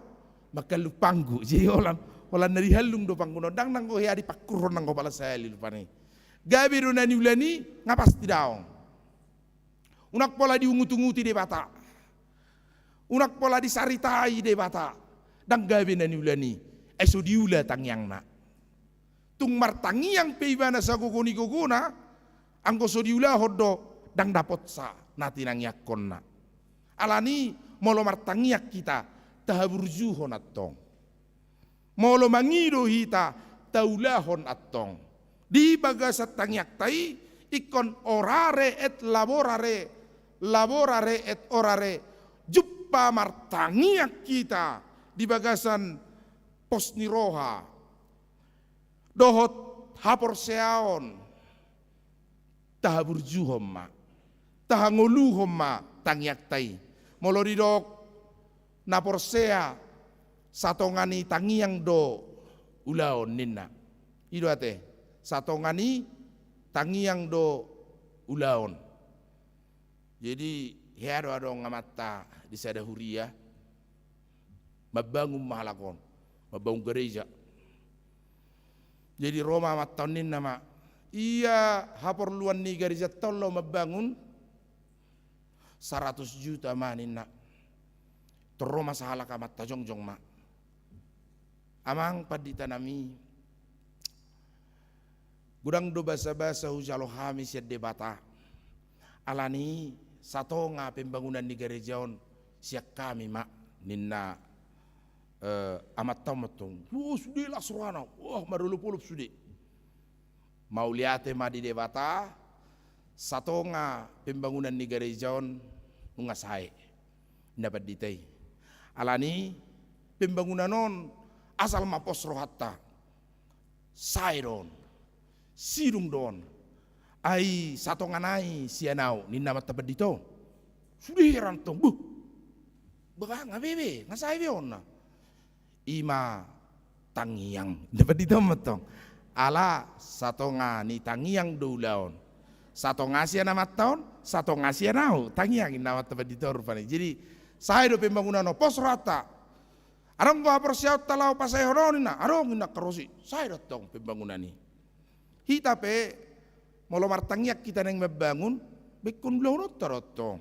Manghallung panggu. Jadi holan, holan na dihallung do pangguna on, ndang nanggo hea dipangkurhon nanggo pala sahali rupani. Gabe do na niulan i, nga pasti daong. Unang pola diungut-unguti Debata. Unang pola disaritai Debata. Ndang gabe na niulan i. Ai so diula tangiangna. Tung martangiang pe ibana sagogo ni gogona, anggo so diulahon do, ndang dapotsa na tinangiangkonna. Alani, molo martangiang hita, tahaburjuhon antong. Molo mangido hita, taulahon antong. Di bagasan tangiangta i, ingkon orare et laborare, laborare et orare, jumpa martangiang hita di bagasan pos ni roha dohot haporseaon, tahaburjuhon ma, tahangoluhon ma tangiangta i. Molo didok na porsea, satonga ni tangiang do ulaon ninna. I do ate, satonga ni tangiang do ulaon. Jadi, hea do adong amanta di sada huria, mambangun ma halak on, mambangun gareja. Jadi ro ma amanta on ninna ma, ia haporluan ni garejanta on laho mambangun? Saratus juta ma ninna. Tor ro ma sahalak amanta jongjong ma. Amang pandita nami, godang do basa-basa hujalo hami sian Debata. Alani satonga pembangunan ni gareja on sian hami ma, ninna, eh, amanta on mantong. Wah, sude las rohana. Wah, marolop-olop sude. Mauliate ma di Debata, satonga pembangunan ni gareja on nunga sae. Ninna pandita i. Alani pembangunan on asal ma pos rohanta. Sae do on. Sidung do on. Ai satonga nai sian au, ninna amanta pandita on. Sude heran tong, buh. Bah, nga be be, nga sae be on na. I ma tangiang. Ninna pandita on mantong. Ala satonga ni tangiang do ulaon. Satonga sian amanta on, satonga sian au. Tangiang, ninna amanta pandita on rupani. Jadi, sae do pembangunan on, pos rohanta. Adong do haporseaonta laho pasaehon on ninna. Adong, ninna angka ro i. Sae do antong pembangunan i. Hita pe, molo martangiang hita naeng mambangun, ba ingkon ulahononta do antong.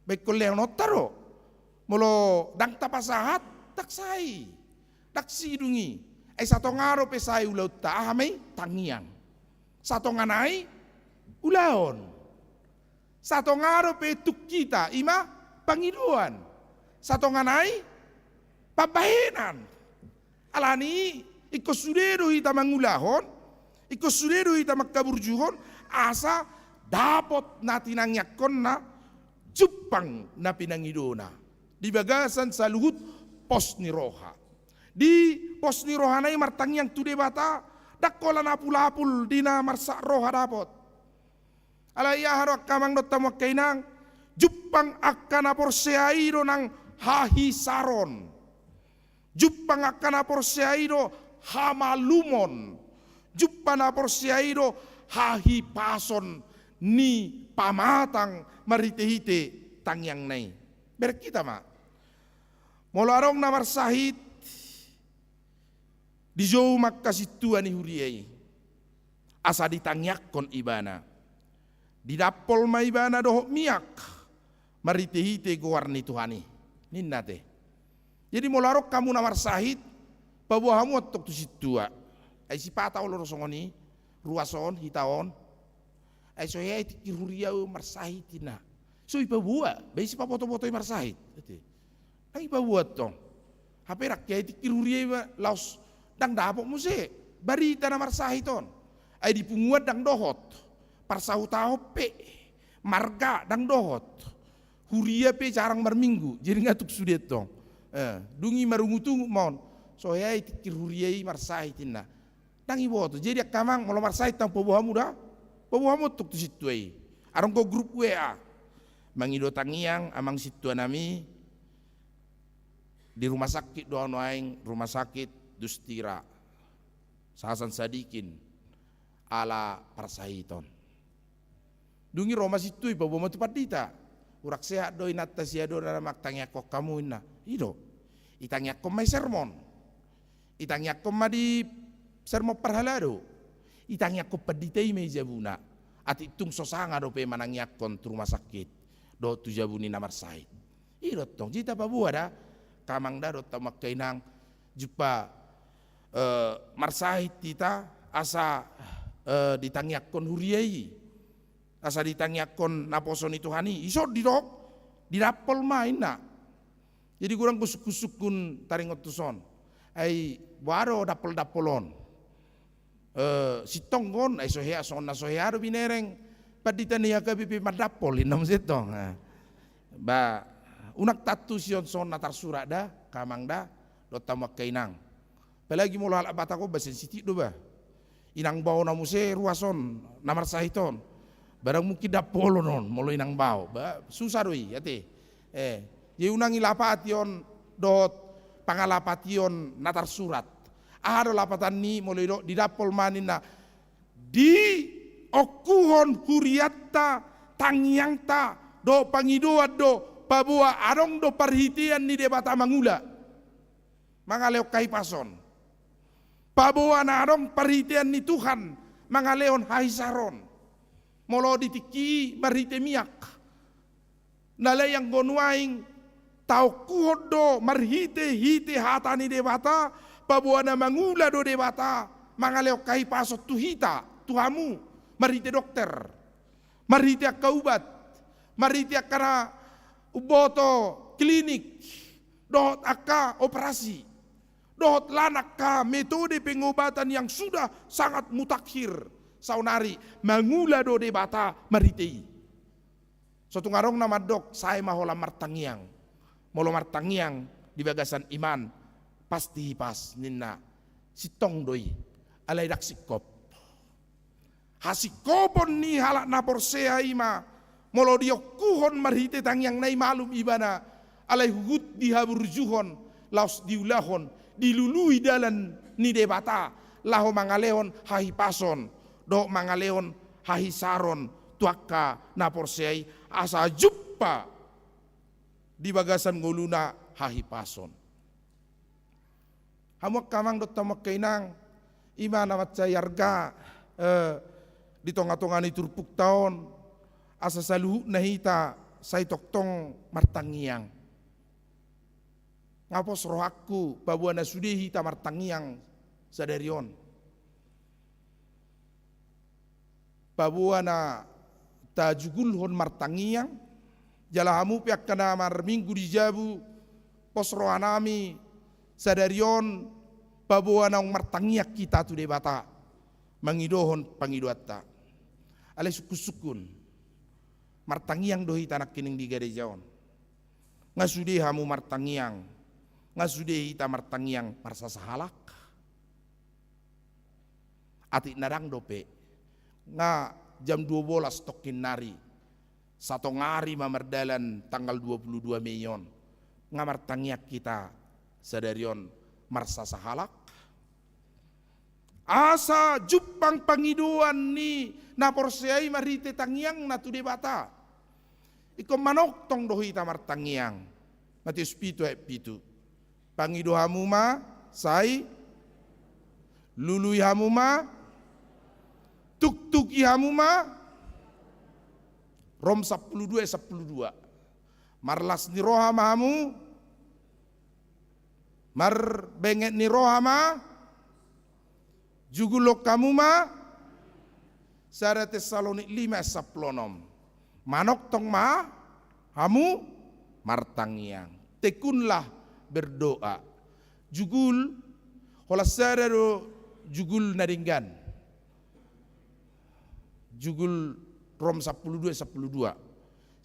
Ba ingkon lehononta do. Molo ndang tapasahat, ndang sae i. Ndang sidung i. Ai satonga dope sae ulaonta, aha ma i? Tangiang. Satonga nai ulaon. Satonga dope tuk hita, i ma pangidoan. Satonga nai pambahenan. Alani ingkon sude do hita mangulahon, ingkon sude do hita mangkaburjuhon, asa dapot na tinangiangkonna, jumpang na pinangidona. Di bagasan saluhut pos ni roha. Di pos ni rohana i martangiang tu Debata, ndang holan apul-apul di na marsak roha dapot. Alai aha do angka amang dohot hamu angka inang, jumpang angka na porsea i do nang hahisaron. Jumpang angka na porsea i do hamalumon. Jumpang na porsea i do hahipason ni pamatang marhite-hite tangiangna i. Bereng hita ma. Molo adong na marsahit, dijou ma angka sintua ni huria i. Asa ditangiangkon ibana. Didampol ma ibana dohot miak. Marhite-hite goar ni Tuhan i. Ninna ate. Jadi molo adong hamu na marsahit, paboa hamu antong tu sintua. Ai sipata olo do songon i, ruas on, hita on. Ai so hea i tingki huria marsahit ninna. So ipaboa, ba i sipaboto-boto i marsahit. Ate. Ndang ipaboa antong. Hape ndang hea i tingki huria i ma laos ndang dapot muse barita na marsahit on. Ai di punguan ndang dohot. Parsahutahon pe. Marga ndang dohot. Huria pe jarang marminggu. Jadi nga tuk sude antong. Eh, dung i marungut-ungut ma on. So hea i tingki huria i marsahit ninna. Ndang diboto. Jadi angka amang, molo marsahit hamu, paboa hamu da, paboa hamu tong tu sintua i. Adong do grup W A. Mangido tangiang amang sintua nami, di rumah sakit do nuaeng, rumah sakit Dustira, Sasan Sadikin, ala parsahiton. Dung i ro ma sintua i, paboa ma tu pandita. Kurang sehat do inanta, sia do na mangtangiangkon hamu, ninna. I do. Itangiangkon ma i sermon. Itangiangkon ma di sermon parhalado. Itangiangkon pandita i ma i jabuna. Atik tung so sanga dope manangiangkon tu rumah sakit dohot tu jabu ni na marsahit. I do tong, jadi tapaboa da, angka amang da dohot hamu angka inang, jumpa, eh, marsahit hita asa, eh, ditangiangkon huria i, asa ditangiangkon naposo ni Tuhan i, ison didok, didampol ma, ninna. Jadi godang do sungkun-sungkun taringot tu son. Ai boha do dampol-dampol on? Eh, sintong on, ai so hea, songon na so hea do binereng pandita ni H K B P mandampol, ninna muse tong. Eh. Ba, unang taantusi on songon na tarsurat da, angka amang da, dohot hamu angka inang. Apalagi molo halak Batak on ba sensitif do ba. Inang bao na muse ruas on, na marsahit on. Barang mungkin dampolon on, molo inang bao. Ba, susah do i, ate. Eh, jadi unang ilapati on dohot pangalapation na tarsurat. Aha do lapatan ni, molo didok, didampol ma, ninna, diongkuhon hurianta, tangiangta, dohot pangidoan do, paboa adong do parhitean ni Debata mangula, mangalehon hahipason. Paboa na adong parhitean ni Tuhan mangalehon hahisaron. Molo di tingki i marhite miak. Alai anggo nuaeng taongkuhon do marhite-hite hata ni Debata, paboa na mangula do Debata mangalehon hahipason tu hita, tu hamu, marhite dokter, marhite angka ubat, marhite angka na umboto klinik, dohot angka operasi, dohot lan angka metode pengobatan yang sudah sangat mutakhir saonari, mangula do Debata marhite i. So tung adong na mandok, sae ma holan martangiang. Molo martangiang di bagasan iman, pasti hipas, ninna. Sintong do i, alai ndang singkop. Hasingkopon ni halak na porsea i ma, molo diongkuhon marhite tangiangna i, malum ibana, alai huhut di haburjuhon, laos diulahon, dilului dalan ni Debata, laho mangalehon hahipason, dohot mangalehon hahisaron tu angka na porsea i, asa jumpa di bagasan ngoluna hahipason. Hamu angka amang dohot hamu angka inang, i ma na mansai arga, eh, di tonga-tonga ni turpukta on, asa saluhutna hita sai tongtong martangiang. Nga pos rohangku, paboa na sude hita martangiang sadari on. Paboa na tajugulhon martangiang, jala hamu pe angka na marminggu di jabu, pos rohanami sadari on, paboa naung martangiang hita tu Debata, mangidohon pangidoanta. Alai sungkun-sungkun, martangiang do hita nangkining di gareja on. Nga sude hamu martangiang, nga sude hita martangiang marsasahalak. Atik na ndang dope, nga jam dua bolas tongkin nari, satonga ari ma mardalan tanggal dua puluh dua Mei on, nga martangiang hita sadari on marsasahalak. Asa jumpang pangidoan ni na porsea i marhite tangiangna tu Debata. Ingkon manongtong do hita martangiang. Matius pitu ayat pitu. Pangido hamu ma, sai. Lului hamu ma. Tuktuki hamu ma. Rom sampulu dua ayat sampulu dua. Marlas ni roha ma hamu. Marbenget ni roha ma. Jugulhon hamu ma. Sada Tessalonik lima ayat sampulu onom. Manongtong ma hamu martangiang. Tekunlah berdoa. Jugul, holan sada do jugul na denggan. Jugul Rom sampulu dua sampulu dua.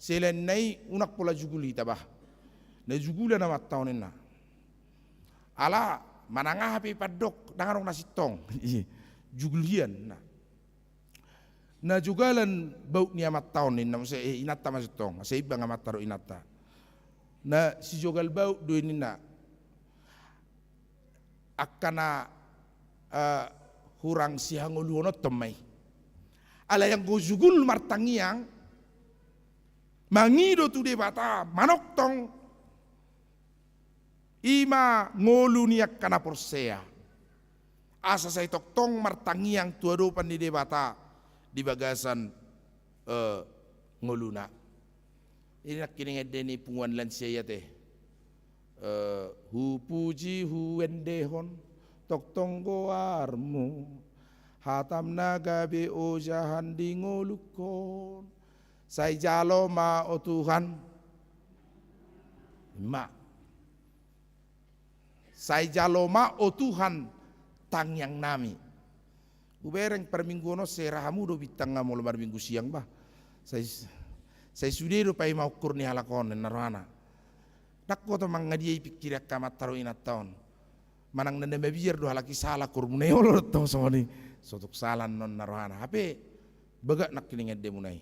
Selain na i unang pola jugul hita bah. Na jugulan amanta on ninna. Ala manang aha pe pandok, ndang adong na sintong. Jugul hian, na. Na jogalan bauk ni amanta on, ninna muse, eh, inanta maksudna tong, asa imbang amanta dohot inanta. Na sijogal bauk do i, ninna. Angka na, eh, hurang sihangoluhononton ma i. Alai anggo jugul martangiang, mangido tu Debata, manongtong, i ma ngolu ni angka na porsea. Asa sai tongtong martangiang tu adopan ni Debata di bagasan, eh, ngoluna. I nangkining ende ni punguan lansia i ate. Eh, hupuji huendehon tongtong goarmu, hatam na gabe ojahan di ngolungkon. Sai jalo ma, o Tuhan. Ma. Sai jalo ma, o Tuhan, tangiang nami. Hubereng parmingguon on, sera hamu do bintang nga molo marminggu siang, bah. Sai, sai sude do paima ukur ni halak on, ninna rohana. Ndang holan mangadia i pingkiri angka amanta dohot inanta on. Manang na mabiar do halak i, sala ukurmuna i, olo do tong songon i. Sotung sala, ninna rohana. Hape bagak nangkining endemuna i.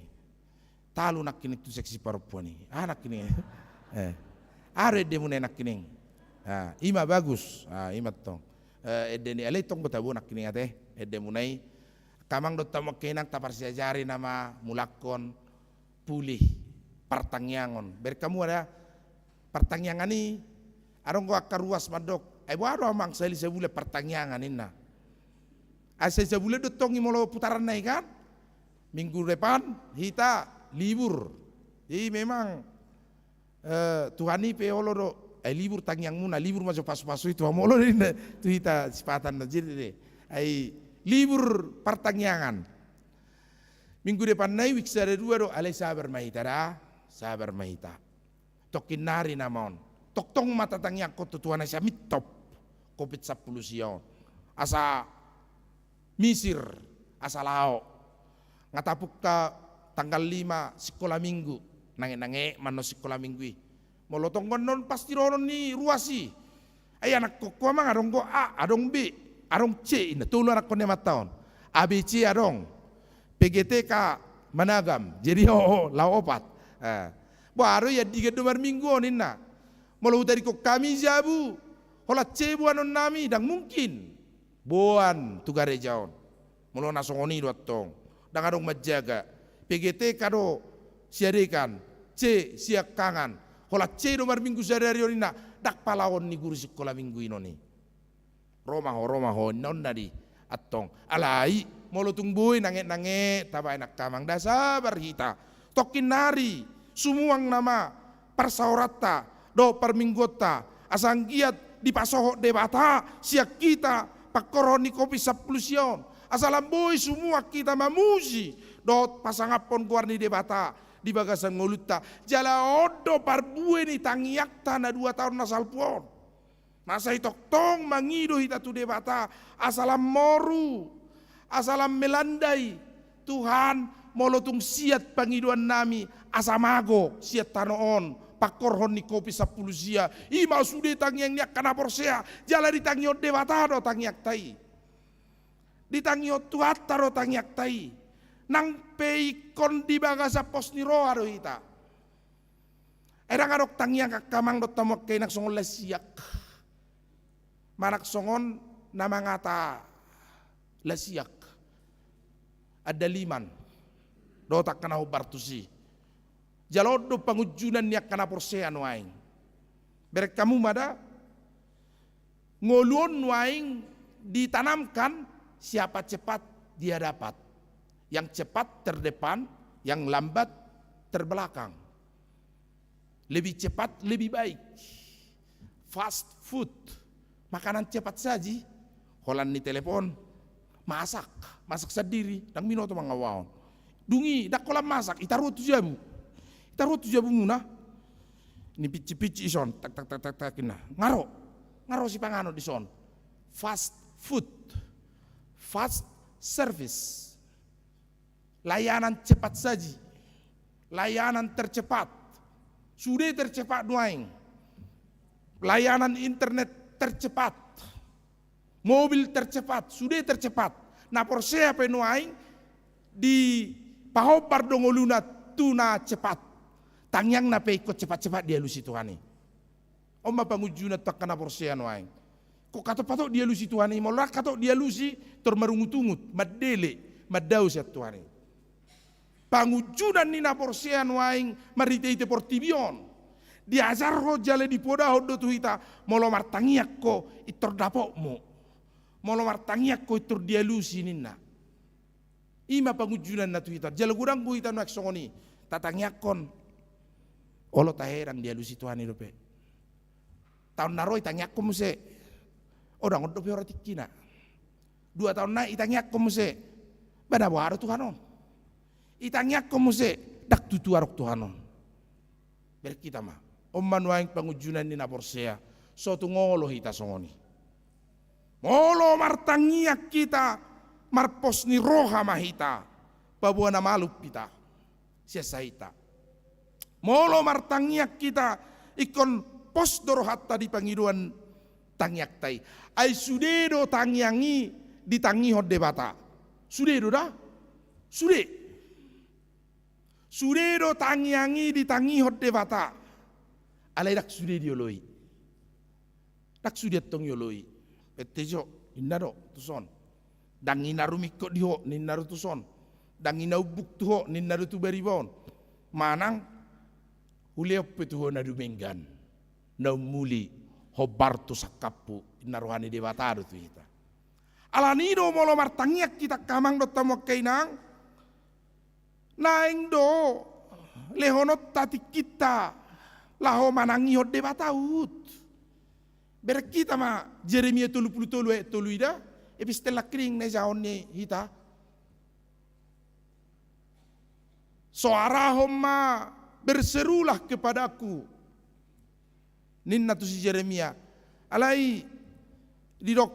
Talu nangkining tu seksi parompuan i. Ah, nangkining. Eh. Aha do endemuna i nangkining? Ah, i ma bagus. Ah, i ma tong. Eh, ende ni, alai tong do tabo nangkining ate, endemuna i. Angka amang dohot hamu angka inang, taparsiajari nama mulak on puli partangiangon. Bereng hamu ada partangiangan i, adong do angka ruas mandok, ai boha do amang sahali sabulan partangiangan, ninna. Ai sahali sabulan do tong i molo putaranna i kan. Minggu depan hita libur. Jadi memang, eh, Tuhan i pe olo do, ai libur tangiangmuna, libur ma jo pasupasu i tu hamu, olo do ninna tu hita sipatanna, jadi deh. Ai libur partangiangan. Minggu depanna i week sada dua do, alai sabar ma hita da, sabar ma hita. Tongkin nari nama on. Tongtong ma tatangiangkon tu Tuhan asa mintop covid sampulu sia on. Asa misir, asa lao. Nga tapungka tanggal lima sikola minggu. Nange-nange ma annon sikola minggu i. Molo tong annon pasti dohonon ni ruas i. Ai anakkon ho amang, adong do A, adong B, adong C, ninna, tolu anakkon ni amanta on. A B C adong. P G T K managam. Jadi ho, ho, laho opat. Eh. Boha do i, andigan do marminggu on, ninna. Molo hutadingkon hami jabu, holan C boanonnami, ndang mungkin. Boan tu gareja on. Molo na songon i do antong. Ndang adong manjaga. P G T K do siadegan, C siangkangan. Holan C do marminggu sadari on, ninna, ndang palaon ni guru sikola minggu i non i. Ro ma ho, ro ma ho, ninna on nadi antong. Alai molo tung boi nange-nange tabaen angka amang, nda sabar hita. Tongkin nari sumuang nama parsaoranta dohot parmingguonta, asa anggiat dipasohot Debata sian hita pangkorhon ni covid sampulu sia on, asa lam boi sumuang hita mamuji dohot pasangaphon goar ni Debata di bagasan ngolunta. Jala on do parbue ni tangiangta na dua taon na salpu on. Na sai tongtong mangido hita tu Debata, asa lam moru, asa lam melandai. Tuhan, molo tung siat pangidoannami, asa mago sian tano on pangkorhon ni covid sampulu sia. I ma sude tangiang ni angka na porsea, jala ditangihon Debata do tangiangta i. Ditangihon Tuhanta do tangiangta i. Nang pe ingkon di bagasan pos ni roha do hita. Ai ndang adong tangiang angka amang dohot hamu angka inang songon lasiak. Manang songon na mangata lasiak. Andaliman. Dohot angka na hombar tusi. Jala on do pangunjunan ni angka na porsea nuaeng. Bereng hamu ma da. Ngolu on nuaeng ditanamkan, siapa cepat dia dapat. Yang cepat terdepan, yang lambat terbelakang. Lebih cepat, lebih baik. Fast food. Makanan cepat saji. Holan ni telepon. Masak. Masak sandiri. Ndang binoto mangawaon. Dung i, ndang holan masak. Itaruhon tu jabu. Itaruhon tu jabumuna. Ni pici-pici ison. Tak, tak, tak, tak, tak, ninna. Nga ro. Nga ro sipanganon dison. Fast food. Fast service. Layanan cepat saji. Layanan tercepat. Sude tercepat nuaeng. Layanan internet tercepat. Mobil tercepat. Sude tercepat. Na porsea pe nuaeng dipahombar do ngoluna tu na cepat. Tangiangna pe ingkon cepat-cepat dialusi Tuhan i. On ma pangunjunan tu angka na porsea nuaeng. Ingkon hatop-hatop dialusi Tuhan i, molo ndang hatop dialusi, tor marungut-ungut, mandele, mandao sian Tuhan i. Pangunjunan ni na porsea nuaeng marhite-hite portibi on. Diajarhon jala dipodahon do tu hita, molo martangiang ho, pintor dapotmu. Molo martangiang ho, pintor dialusi ninna. I ma pangunjunanna tu hita. Jala godang do hita nuaeng songon i. Tatangianghon. Olo tahe ndang dialusi Tuhan i dope. Taon na ro itangianghon muse. O, ndang on dope ora tingkina. Dua taon nai itangianghon muse. Ba na boha do Tuhan on. Itangianghon muse. Ndang tutu adong Tuhan on. Bereng hita ma. On ma nuaeng pangunjunan ni na porsea. So tung olo hita songon i. Molo martangiang hita, marpos ni roha ma hita, paboa na malum hita sian sahita. Molo martangiang hita, ingkon pos do rohanta di pangidoan tangiangta i. Ai sude do tangiang i ditangihon Debata. Sude do da? Sude. Sude do tangiang i ditangihon Debata. Alai ndang sude dioloi. Ndang sude antong dioloi. Pette jo, ninna do tuson. Ndang i na rumingkot di ho, ninna do tuson. Ndang i na umbuk tu ho, ninna do tu bariba on. Manang hulehon pe tu ho na dumenggan. Na ummuli, hombar tu sangkaphu, ninna roha ni Debata do tu hita. Alani do molo martangiang hita angka amang dohot hamu angka inang, naeng do lehononta tingkinta laho manangihon Debata, huhut. Bereng hita ma Jeremia tolu pulu tolu ayat tolu i da, epistel nangkining na ijahaon ni hita. Soarahon ma, berserulah kepadaku, ninna tu si Jeremia. Alai didok,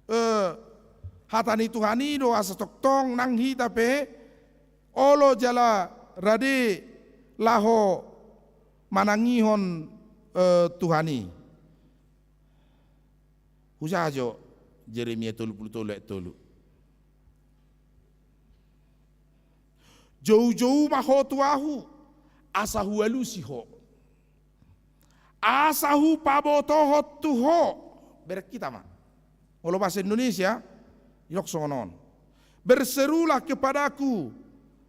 eh, hata ni Tuhan i do asa tongtong nang hita pe olo jala rade laho manangihon, eh, Tuhan i. Hujaha jo Jeremia tolu pulu tolu ayat tolu. Joujou ma ho tu ahu, asa hualusi ho. Asa hupabotohon tu ho. Bereng hita ma. Molo bahasa Indonesia, didok songon on. Berserulah kepadaku,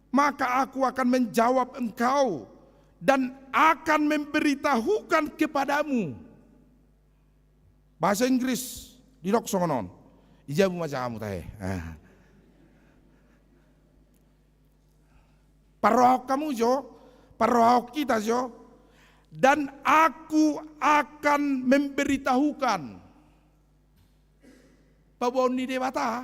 maka aku akan menjawab engkau dan akan memberitahukan kepadamu. Bahasa Inggris, didok songon on. Di jabu ma jahamu tahe. Ah. Parrohahon hamu jo, parrohahon hita jo, dan aku akan memberitahukan. Paboaon ni Debata.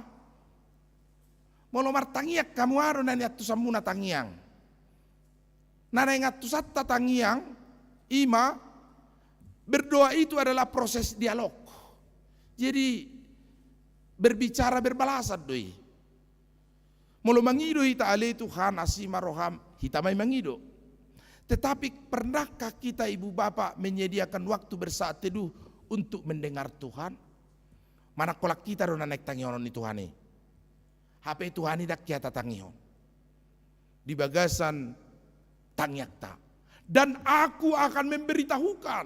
Molo martangiang hamu, aha do na niantusanmuna tangiang? Na naeng antusanta tangiang, i ma, berdoa itu adalah proses dialog. Jadi, berbicara berbalasan do i. Molo mangido hita, ale Tuhan, asi ma roham, hita ma i mangido. Tetapi pernahkah kita, ibu bapak, menyediakan waktu bersaat teduh untuk mendengar Tuhan? Manang holan hita do na naeng tangihonon ni Tuhan i. Hape Tuhan i ndang hea tatangihon. Di bagasan tangiangta. Dan aku akan memberitahukan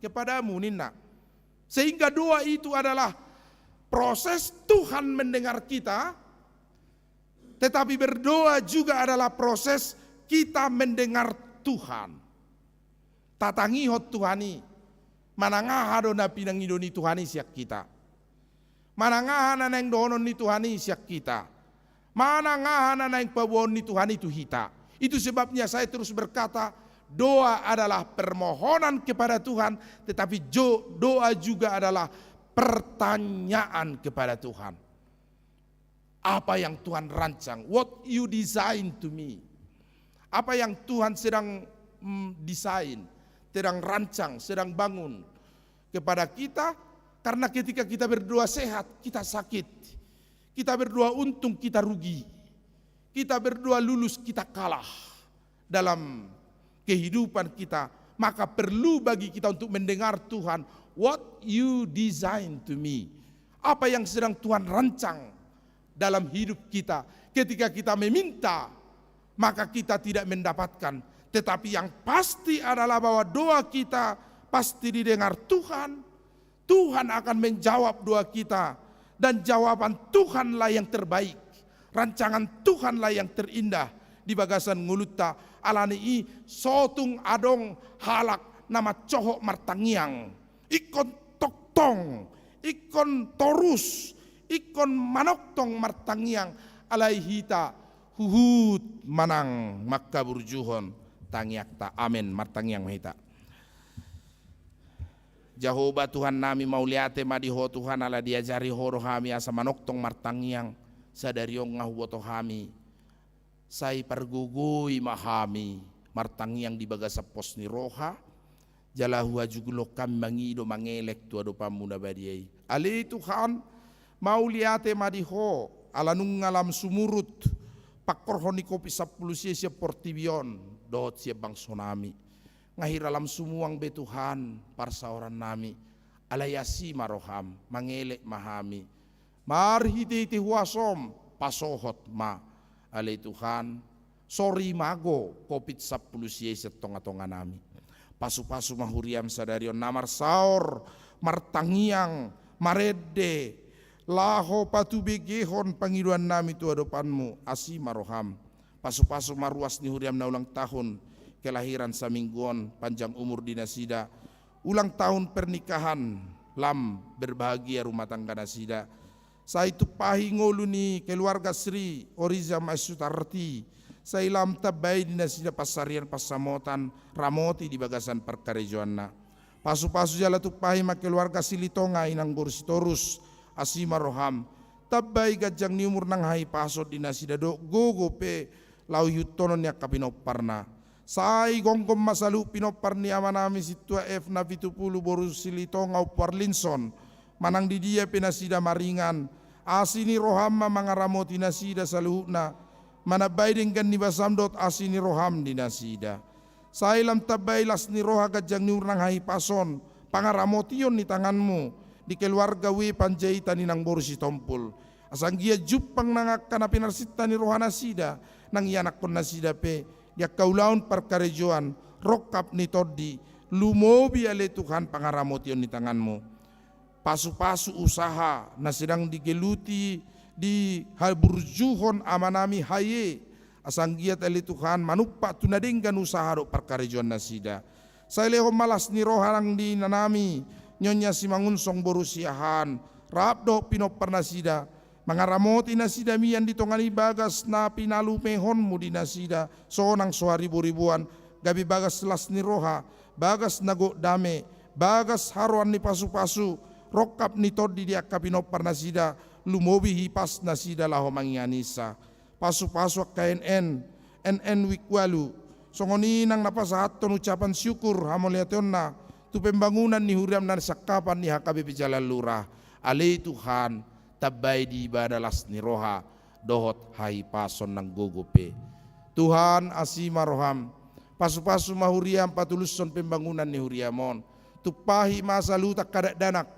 kepadamu, ninna. Sehingga doa itu adalah proses Tuhan mendengar kita, tetapi berdoa juga adalah proses kita mendengar Tuhan. Tatangihon Tuhan i, manang aha do na pinangido ni Tuhan i sian hita. Manang aha na naeng dohonon ni Tuhan i sian hita. Manang aha na naeng paboaon ni Tuhan i tu hita. Itu sebabnya saya terus berkata, doa adalah permohonan kepada Tuhan, tetapi jo-, doa juga adalah pertanyaan kepada Tuhan. Apa yang Tuhan rancang? What you design to me? Apa yang Tuhan sedang, mm, desain, sedang rancang, sedang bangun kepada kita? Karena ketika kita berdoa sehat, kita sakit. Kita berdoa untung, kita rugi. Kita berdoa lulus, kita kalah dalam kehidupan kita, maka perlu bagi kita untuk mendengar Tuhan, what you design to me. Apa yang sedang Tuhan rancang dalam hidup kita. Ketika kita meminta, maka kita tidak mendapatkan. Tetapi yang pasti adalah bahwa doa kita pasti didengar Tuhan. Tuhan akan menjawab doa kita. Dan jawaban Tuhanlah yang terbaik. Rancangan Tuhanlah yang terindah di bagasan ngolunta. Alani i, so tung adong halak na mancohot martangiang. Ingkon tongtong, ingkon torus, ingkon manongtong martangiang, alai hita huhut manang mangkaburjuhon tangiangta. Amen. Martangiang ma hita. Jahowa Tuhannami, mauliate ma di Ho Tuhan, ala diajari Ho do hami asa manongtong martangiang. Sadari on nga huboto hami, sai pargogoi ma hami martangiang di bagasan pos ni roha, jala huhajungulhon hami mangido mangelek tu adopanMu na badia i. Ale Tuhan, mauliate ma di Ho, ala nunga lam sumurut pangkorhon ni Covid sampulu sia sian portibi on dohot sian bangsonami. Nga hira lam sumuang be Tuhan parsaorannami, alai asi ma rohaM, mangelek ma hami. Marhitehite huasoM, pasohot ma, ale Tuhan, sori mago Covid sampulu sia i sian tongatonganami. Pasupasu ma huriaM sadari on na marsaor, martangiang, marende, laho patubegehon pangidoannami tu adopanMu, asi ma rohaM. Pasupasu ma ruas ni huriaM na ulang tahun kelahiran saminggu on, panjang umur di nasida, ulang tahun pernikahan, lam berbahagia rumah tangga nasida. Sai tumpahi ngolu ni keluarga Sri Oriza Maisutarti, sai lam tambai di nasida pansarian pansamotan, ramoti di bagasan parkarejoanna. Pasupasu jala tumpahi ma keluarga Silitonga, inang boru Sitorus, asi ma rohaM. Tambai ganjang ni umur nang hahipason di nasida dohot gogo pe laho ihuthonon ni angka pinomparna. Sai gomgom ma saluhut pinompar ni amanami sintua F na pitu pulu boru Silitonga Ompu Arlinson, manang di dia pe nasida maringan, asi ni rohaM ma mangaramoti nasida saluhutna, manambai denggan ni basaM dohot asi ni rohaM di nasida. Sai lam tambai las ni roha ganjang ni umur nang hahipason, pangaramotion ni tanganMu di keluarga W Panjaitan, inang boru Sitompul. Asa anggiat jumpang nang angka na pinarsinta ni roha nasida, nang ianakhon nasida pe di angka ulaon parkarejoan, rongkap ni tondi, lumobi ale Tuhan pangaramotion ni tanganMu. Pasupasu usaha na sedang digeluti di haburjuhon amanami Haye, asa anggiat ale Tuhan manumpak tu na denggan usaha dohot parkarejoan nasida. Sai lehon ma las ni roha nang di inanami Nyonya Simangunsong boru Siahaan, rap dohot pinompar nasida, mangaramoti nasida mian di tonga ni bagas na pinalumehonMu di nasida, sonang so hariboriboan, gabe bagas las ni roha, bagas na gok dame, bagas haroan ni pasupasu, rongkap ni tondi di angka pinompar nasida, lumobi hipas nasida laho mangianisa. Pasupasu angka N N, N N Wik Walu. Songon i nang na pasahathon ucapan syukur hamauliateonna tu pembangunan ni huriaM na sangkapan ni H K B P Jalan Lurah. Ale Tuhan, tambai di ibana las ni roha dohot hahipason nang gogo pe. Tuhan, asi ma rohaM, pasupasu ma huriaM patulushon pembangunan ni huriaM on. Tumpahi ma saluhut angka dakdanak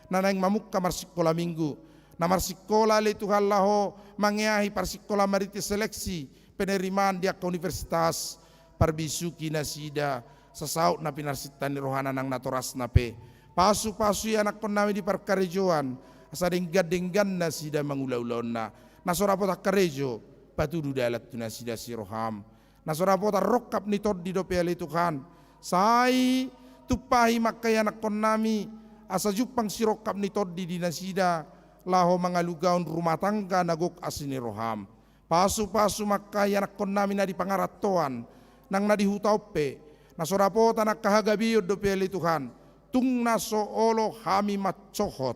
na naeng mamungka marsikola minggu, na marsikola ale Tuhan laho mangeahi parsikolaan marhite seleksi penerimaan di angka universitas, parbisuhi nasida sasaut na pinarsinta ni rohana nang natorasna pe. Pasupasu ianakhonnami di parkarejoan, asa denggan-denggan nasida mangula ulaonna. Na so dapotan karejo, patudu dalan tu nasida sian rohaM. Na so dapotan rongkap ni tondi dope ale Tuhan, sai tumpahi ma angka ianakhonnami, asa jumpang sirongkap ni tondi di nasida, laho mangalugahon rumah tangga na gok asi ni rohaM. Pasupasu ma angka ianakhonnami na di pangarantoan, nang na di huta on pe, na so dapotan angka hagabeon dope ale Tuhan, tung na so olo hami mancohot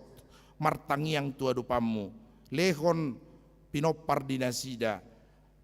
martangiang tu adopanMu, lehon pinompar di nasida,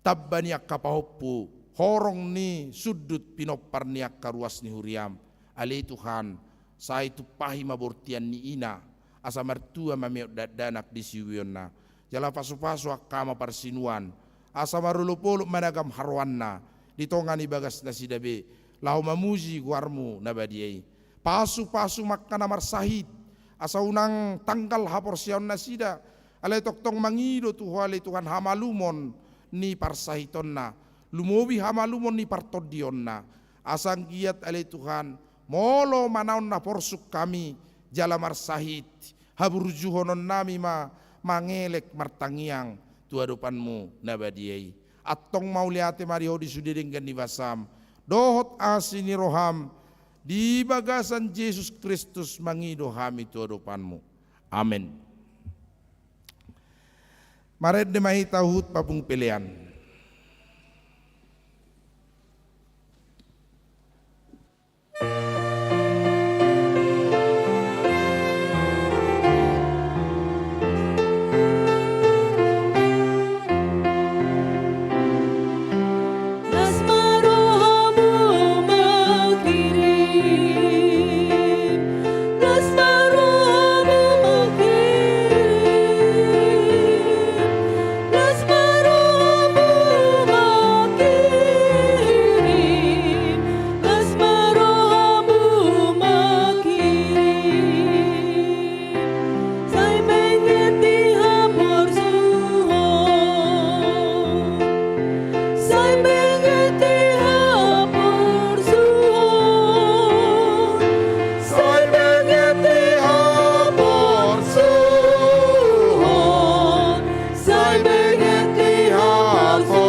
tamba ni angka pahompu, horong ni sundut pinompar ni angka ruas ni huriaM. Ale Tuhan, sai tumpahi ma bortian ni ina, asa martua ma meok dakdanak di siubeonna. Jala pasupasu angka ama parsinuan, asa marolopolop ma na gam haroanna di tonga ni bagas nasida be, laho mamuji goarMu na badia i. Pasupasu ma angka na marsahit, asa unang tanggal haporseaon nasida, Alai tongtong mangido tu Ho ale Tuhan hamalumon ni parsahitonna, lumobi hamalumon ni partondionna. Asa anggiat ale Tuhan, molo manaon na porsuk hami jala marsahit, haburjuhononnami ma mangelek martangiang tu adopanMu na badia i. Antong mauliate ma di Ho di sude denggan ni basaM dohot asi ni rohaM, di bagasan Jesus Kristus mangido hami tu adopanMu. Amen. Marende ma hita huhut pabung pelean. Las ma rohamu mangkirim, las ma rohamu mangkirim, las ma rohamu mangkirim, las ma rohamu mangkirim. Sai benget di haporsuhon. Sai benget di haporsuhon. Sai benget di haporsuhon. Sai benget di haporsuhon.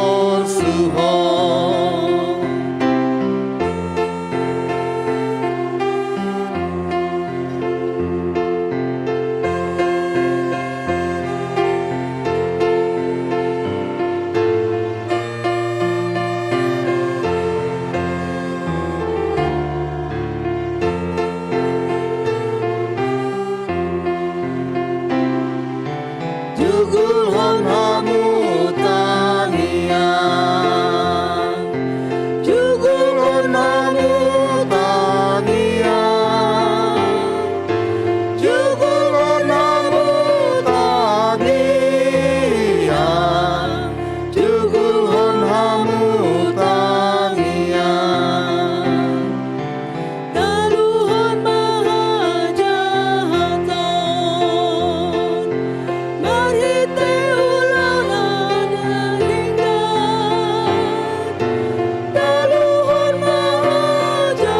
Jugulhon hamu tangiang. Jugulhon hamu tangiang. Jugulhon hamu tangiang. Jugulhon hamu tangiang. Taluhon ma hajahaton marhite ulaon na denggan. Taluhon ma hajahaton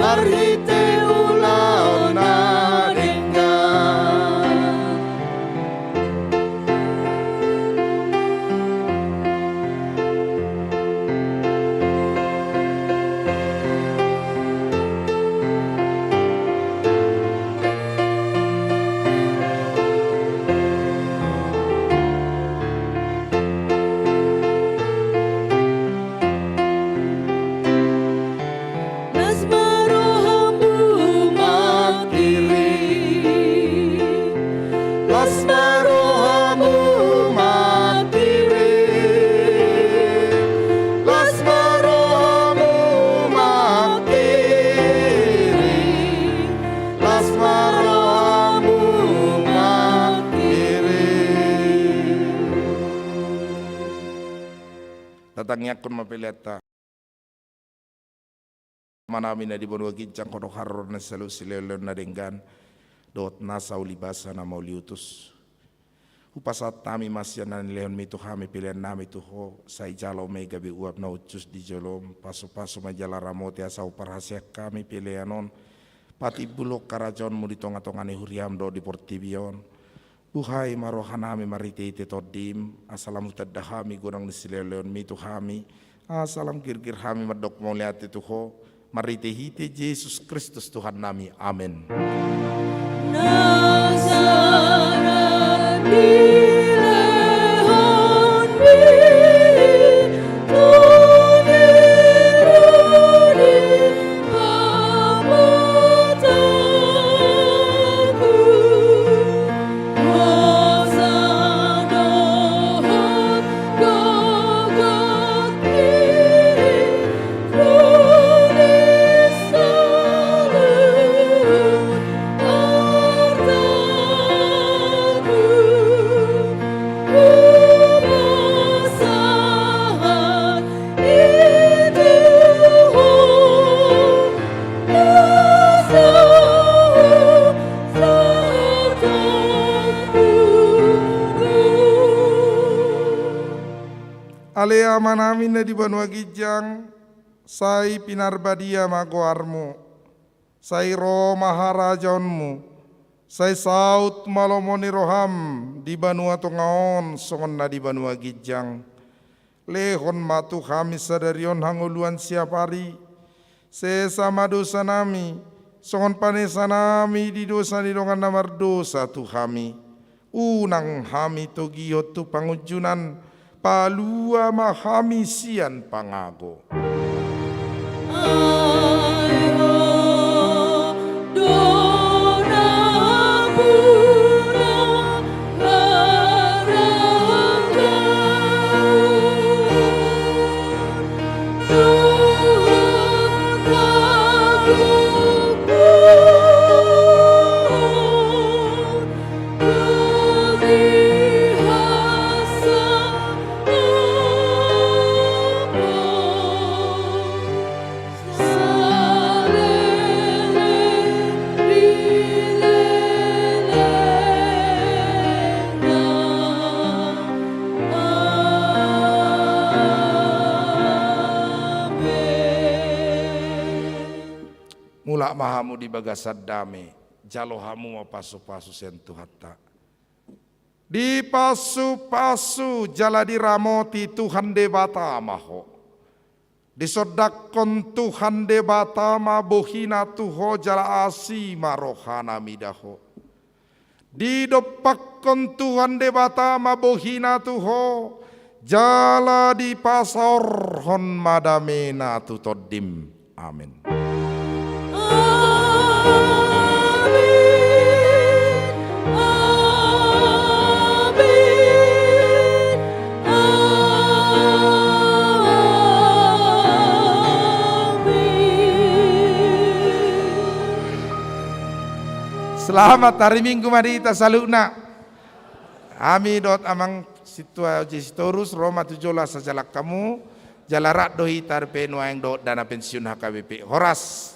marhite ulaon na denggan. Las ma rohamu mangkirim. Las ma rohamu mangkirim. Las ma rohamu mangkirim. Las ma rohamu mangkirim. Tatangiangkon ma peleanta. Amanami na di banua ginjang, Ho do haroro ni saluhut silehonlehon na denggan dohot nasa ulibasa na mauliutus. Hupasahat hami ma sian na nilehonmi tu hami peleannami tu Ho, sai jalo ma i gabe uap na hushus di jolom, pasupasu ma i jala ramoti asa huparhaseang hami pelean on patimbulhon harajaonmu di tongatonga ni huriam dohot di portibi on. Buhai ma rohanami marhitehite Tondim, asa lam hutanda hami godang ni silehonlehonmi tu hami, asa lam girgir hami mandok mauliate tu Ho, marhitehite Jesus Kristus Tuhannami. Amen. Nasa na nilehonmi tu dirimu. Ale Amanami na di banua ginjang, sai pinarbadia ma goarmu. Sai ro ma harajaonmu. Sai saut ma lomo ni roham di banua tonga on songon na di banua ginjang. Lehon ma tu hami sadari on hangoluan siapari. Sesa ma dosanami, songon panesanami di dosa ni dongan na mardosa tu hami. Unang hami togihon tu pangunjunan, palua ma hami sian pangago. Mulak ma hamu di bagasan dame, jalo hamu ma pasupasu sian Tuhanta. Dipasupasu jala diramoti Tuhan Debata ma ho. Disondangkon Tuhan Debata ma bohina tu ho jala asi ma rohana mida ho. Didompakkon Tuhan Debata ma bohina tu ho, jala dipasaorhon ma damena tu tondim. Amen. Amen. Amen. Amen. Selamat hari Minggu ma di hita saluhutna. Hami dohot amang sintua Jesi Torus, ro ma tu jolo asa jalang hamu, jala rap do hita dope nuaeng dohot dana pensiun H K B P. Horas.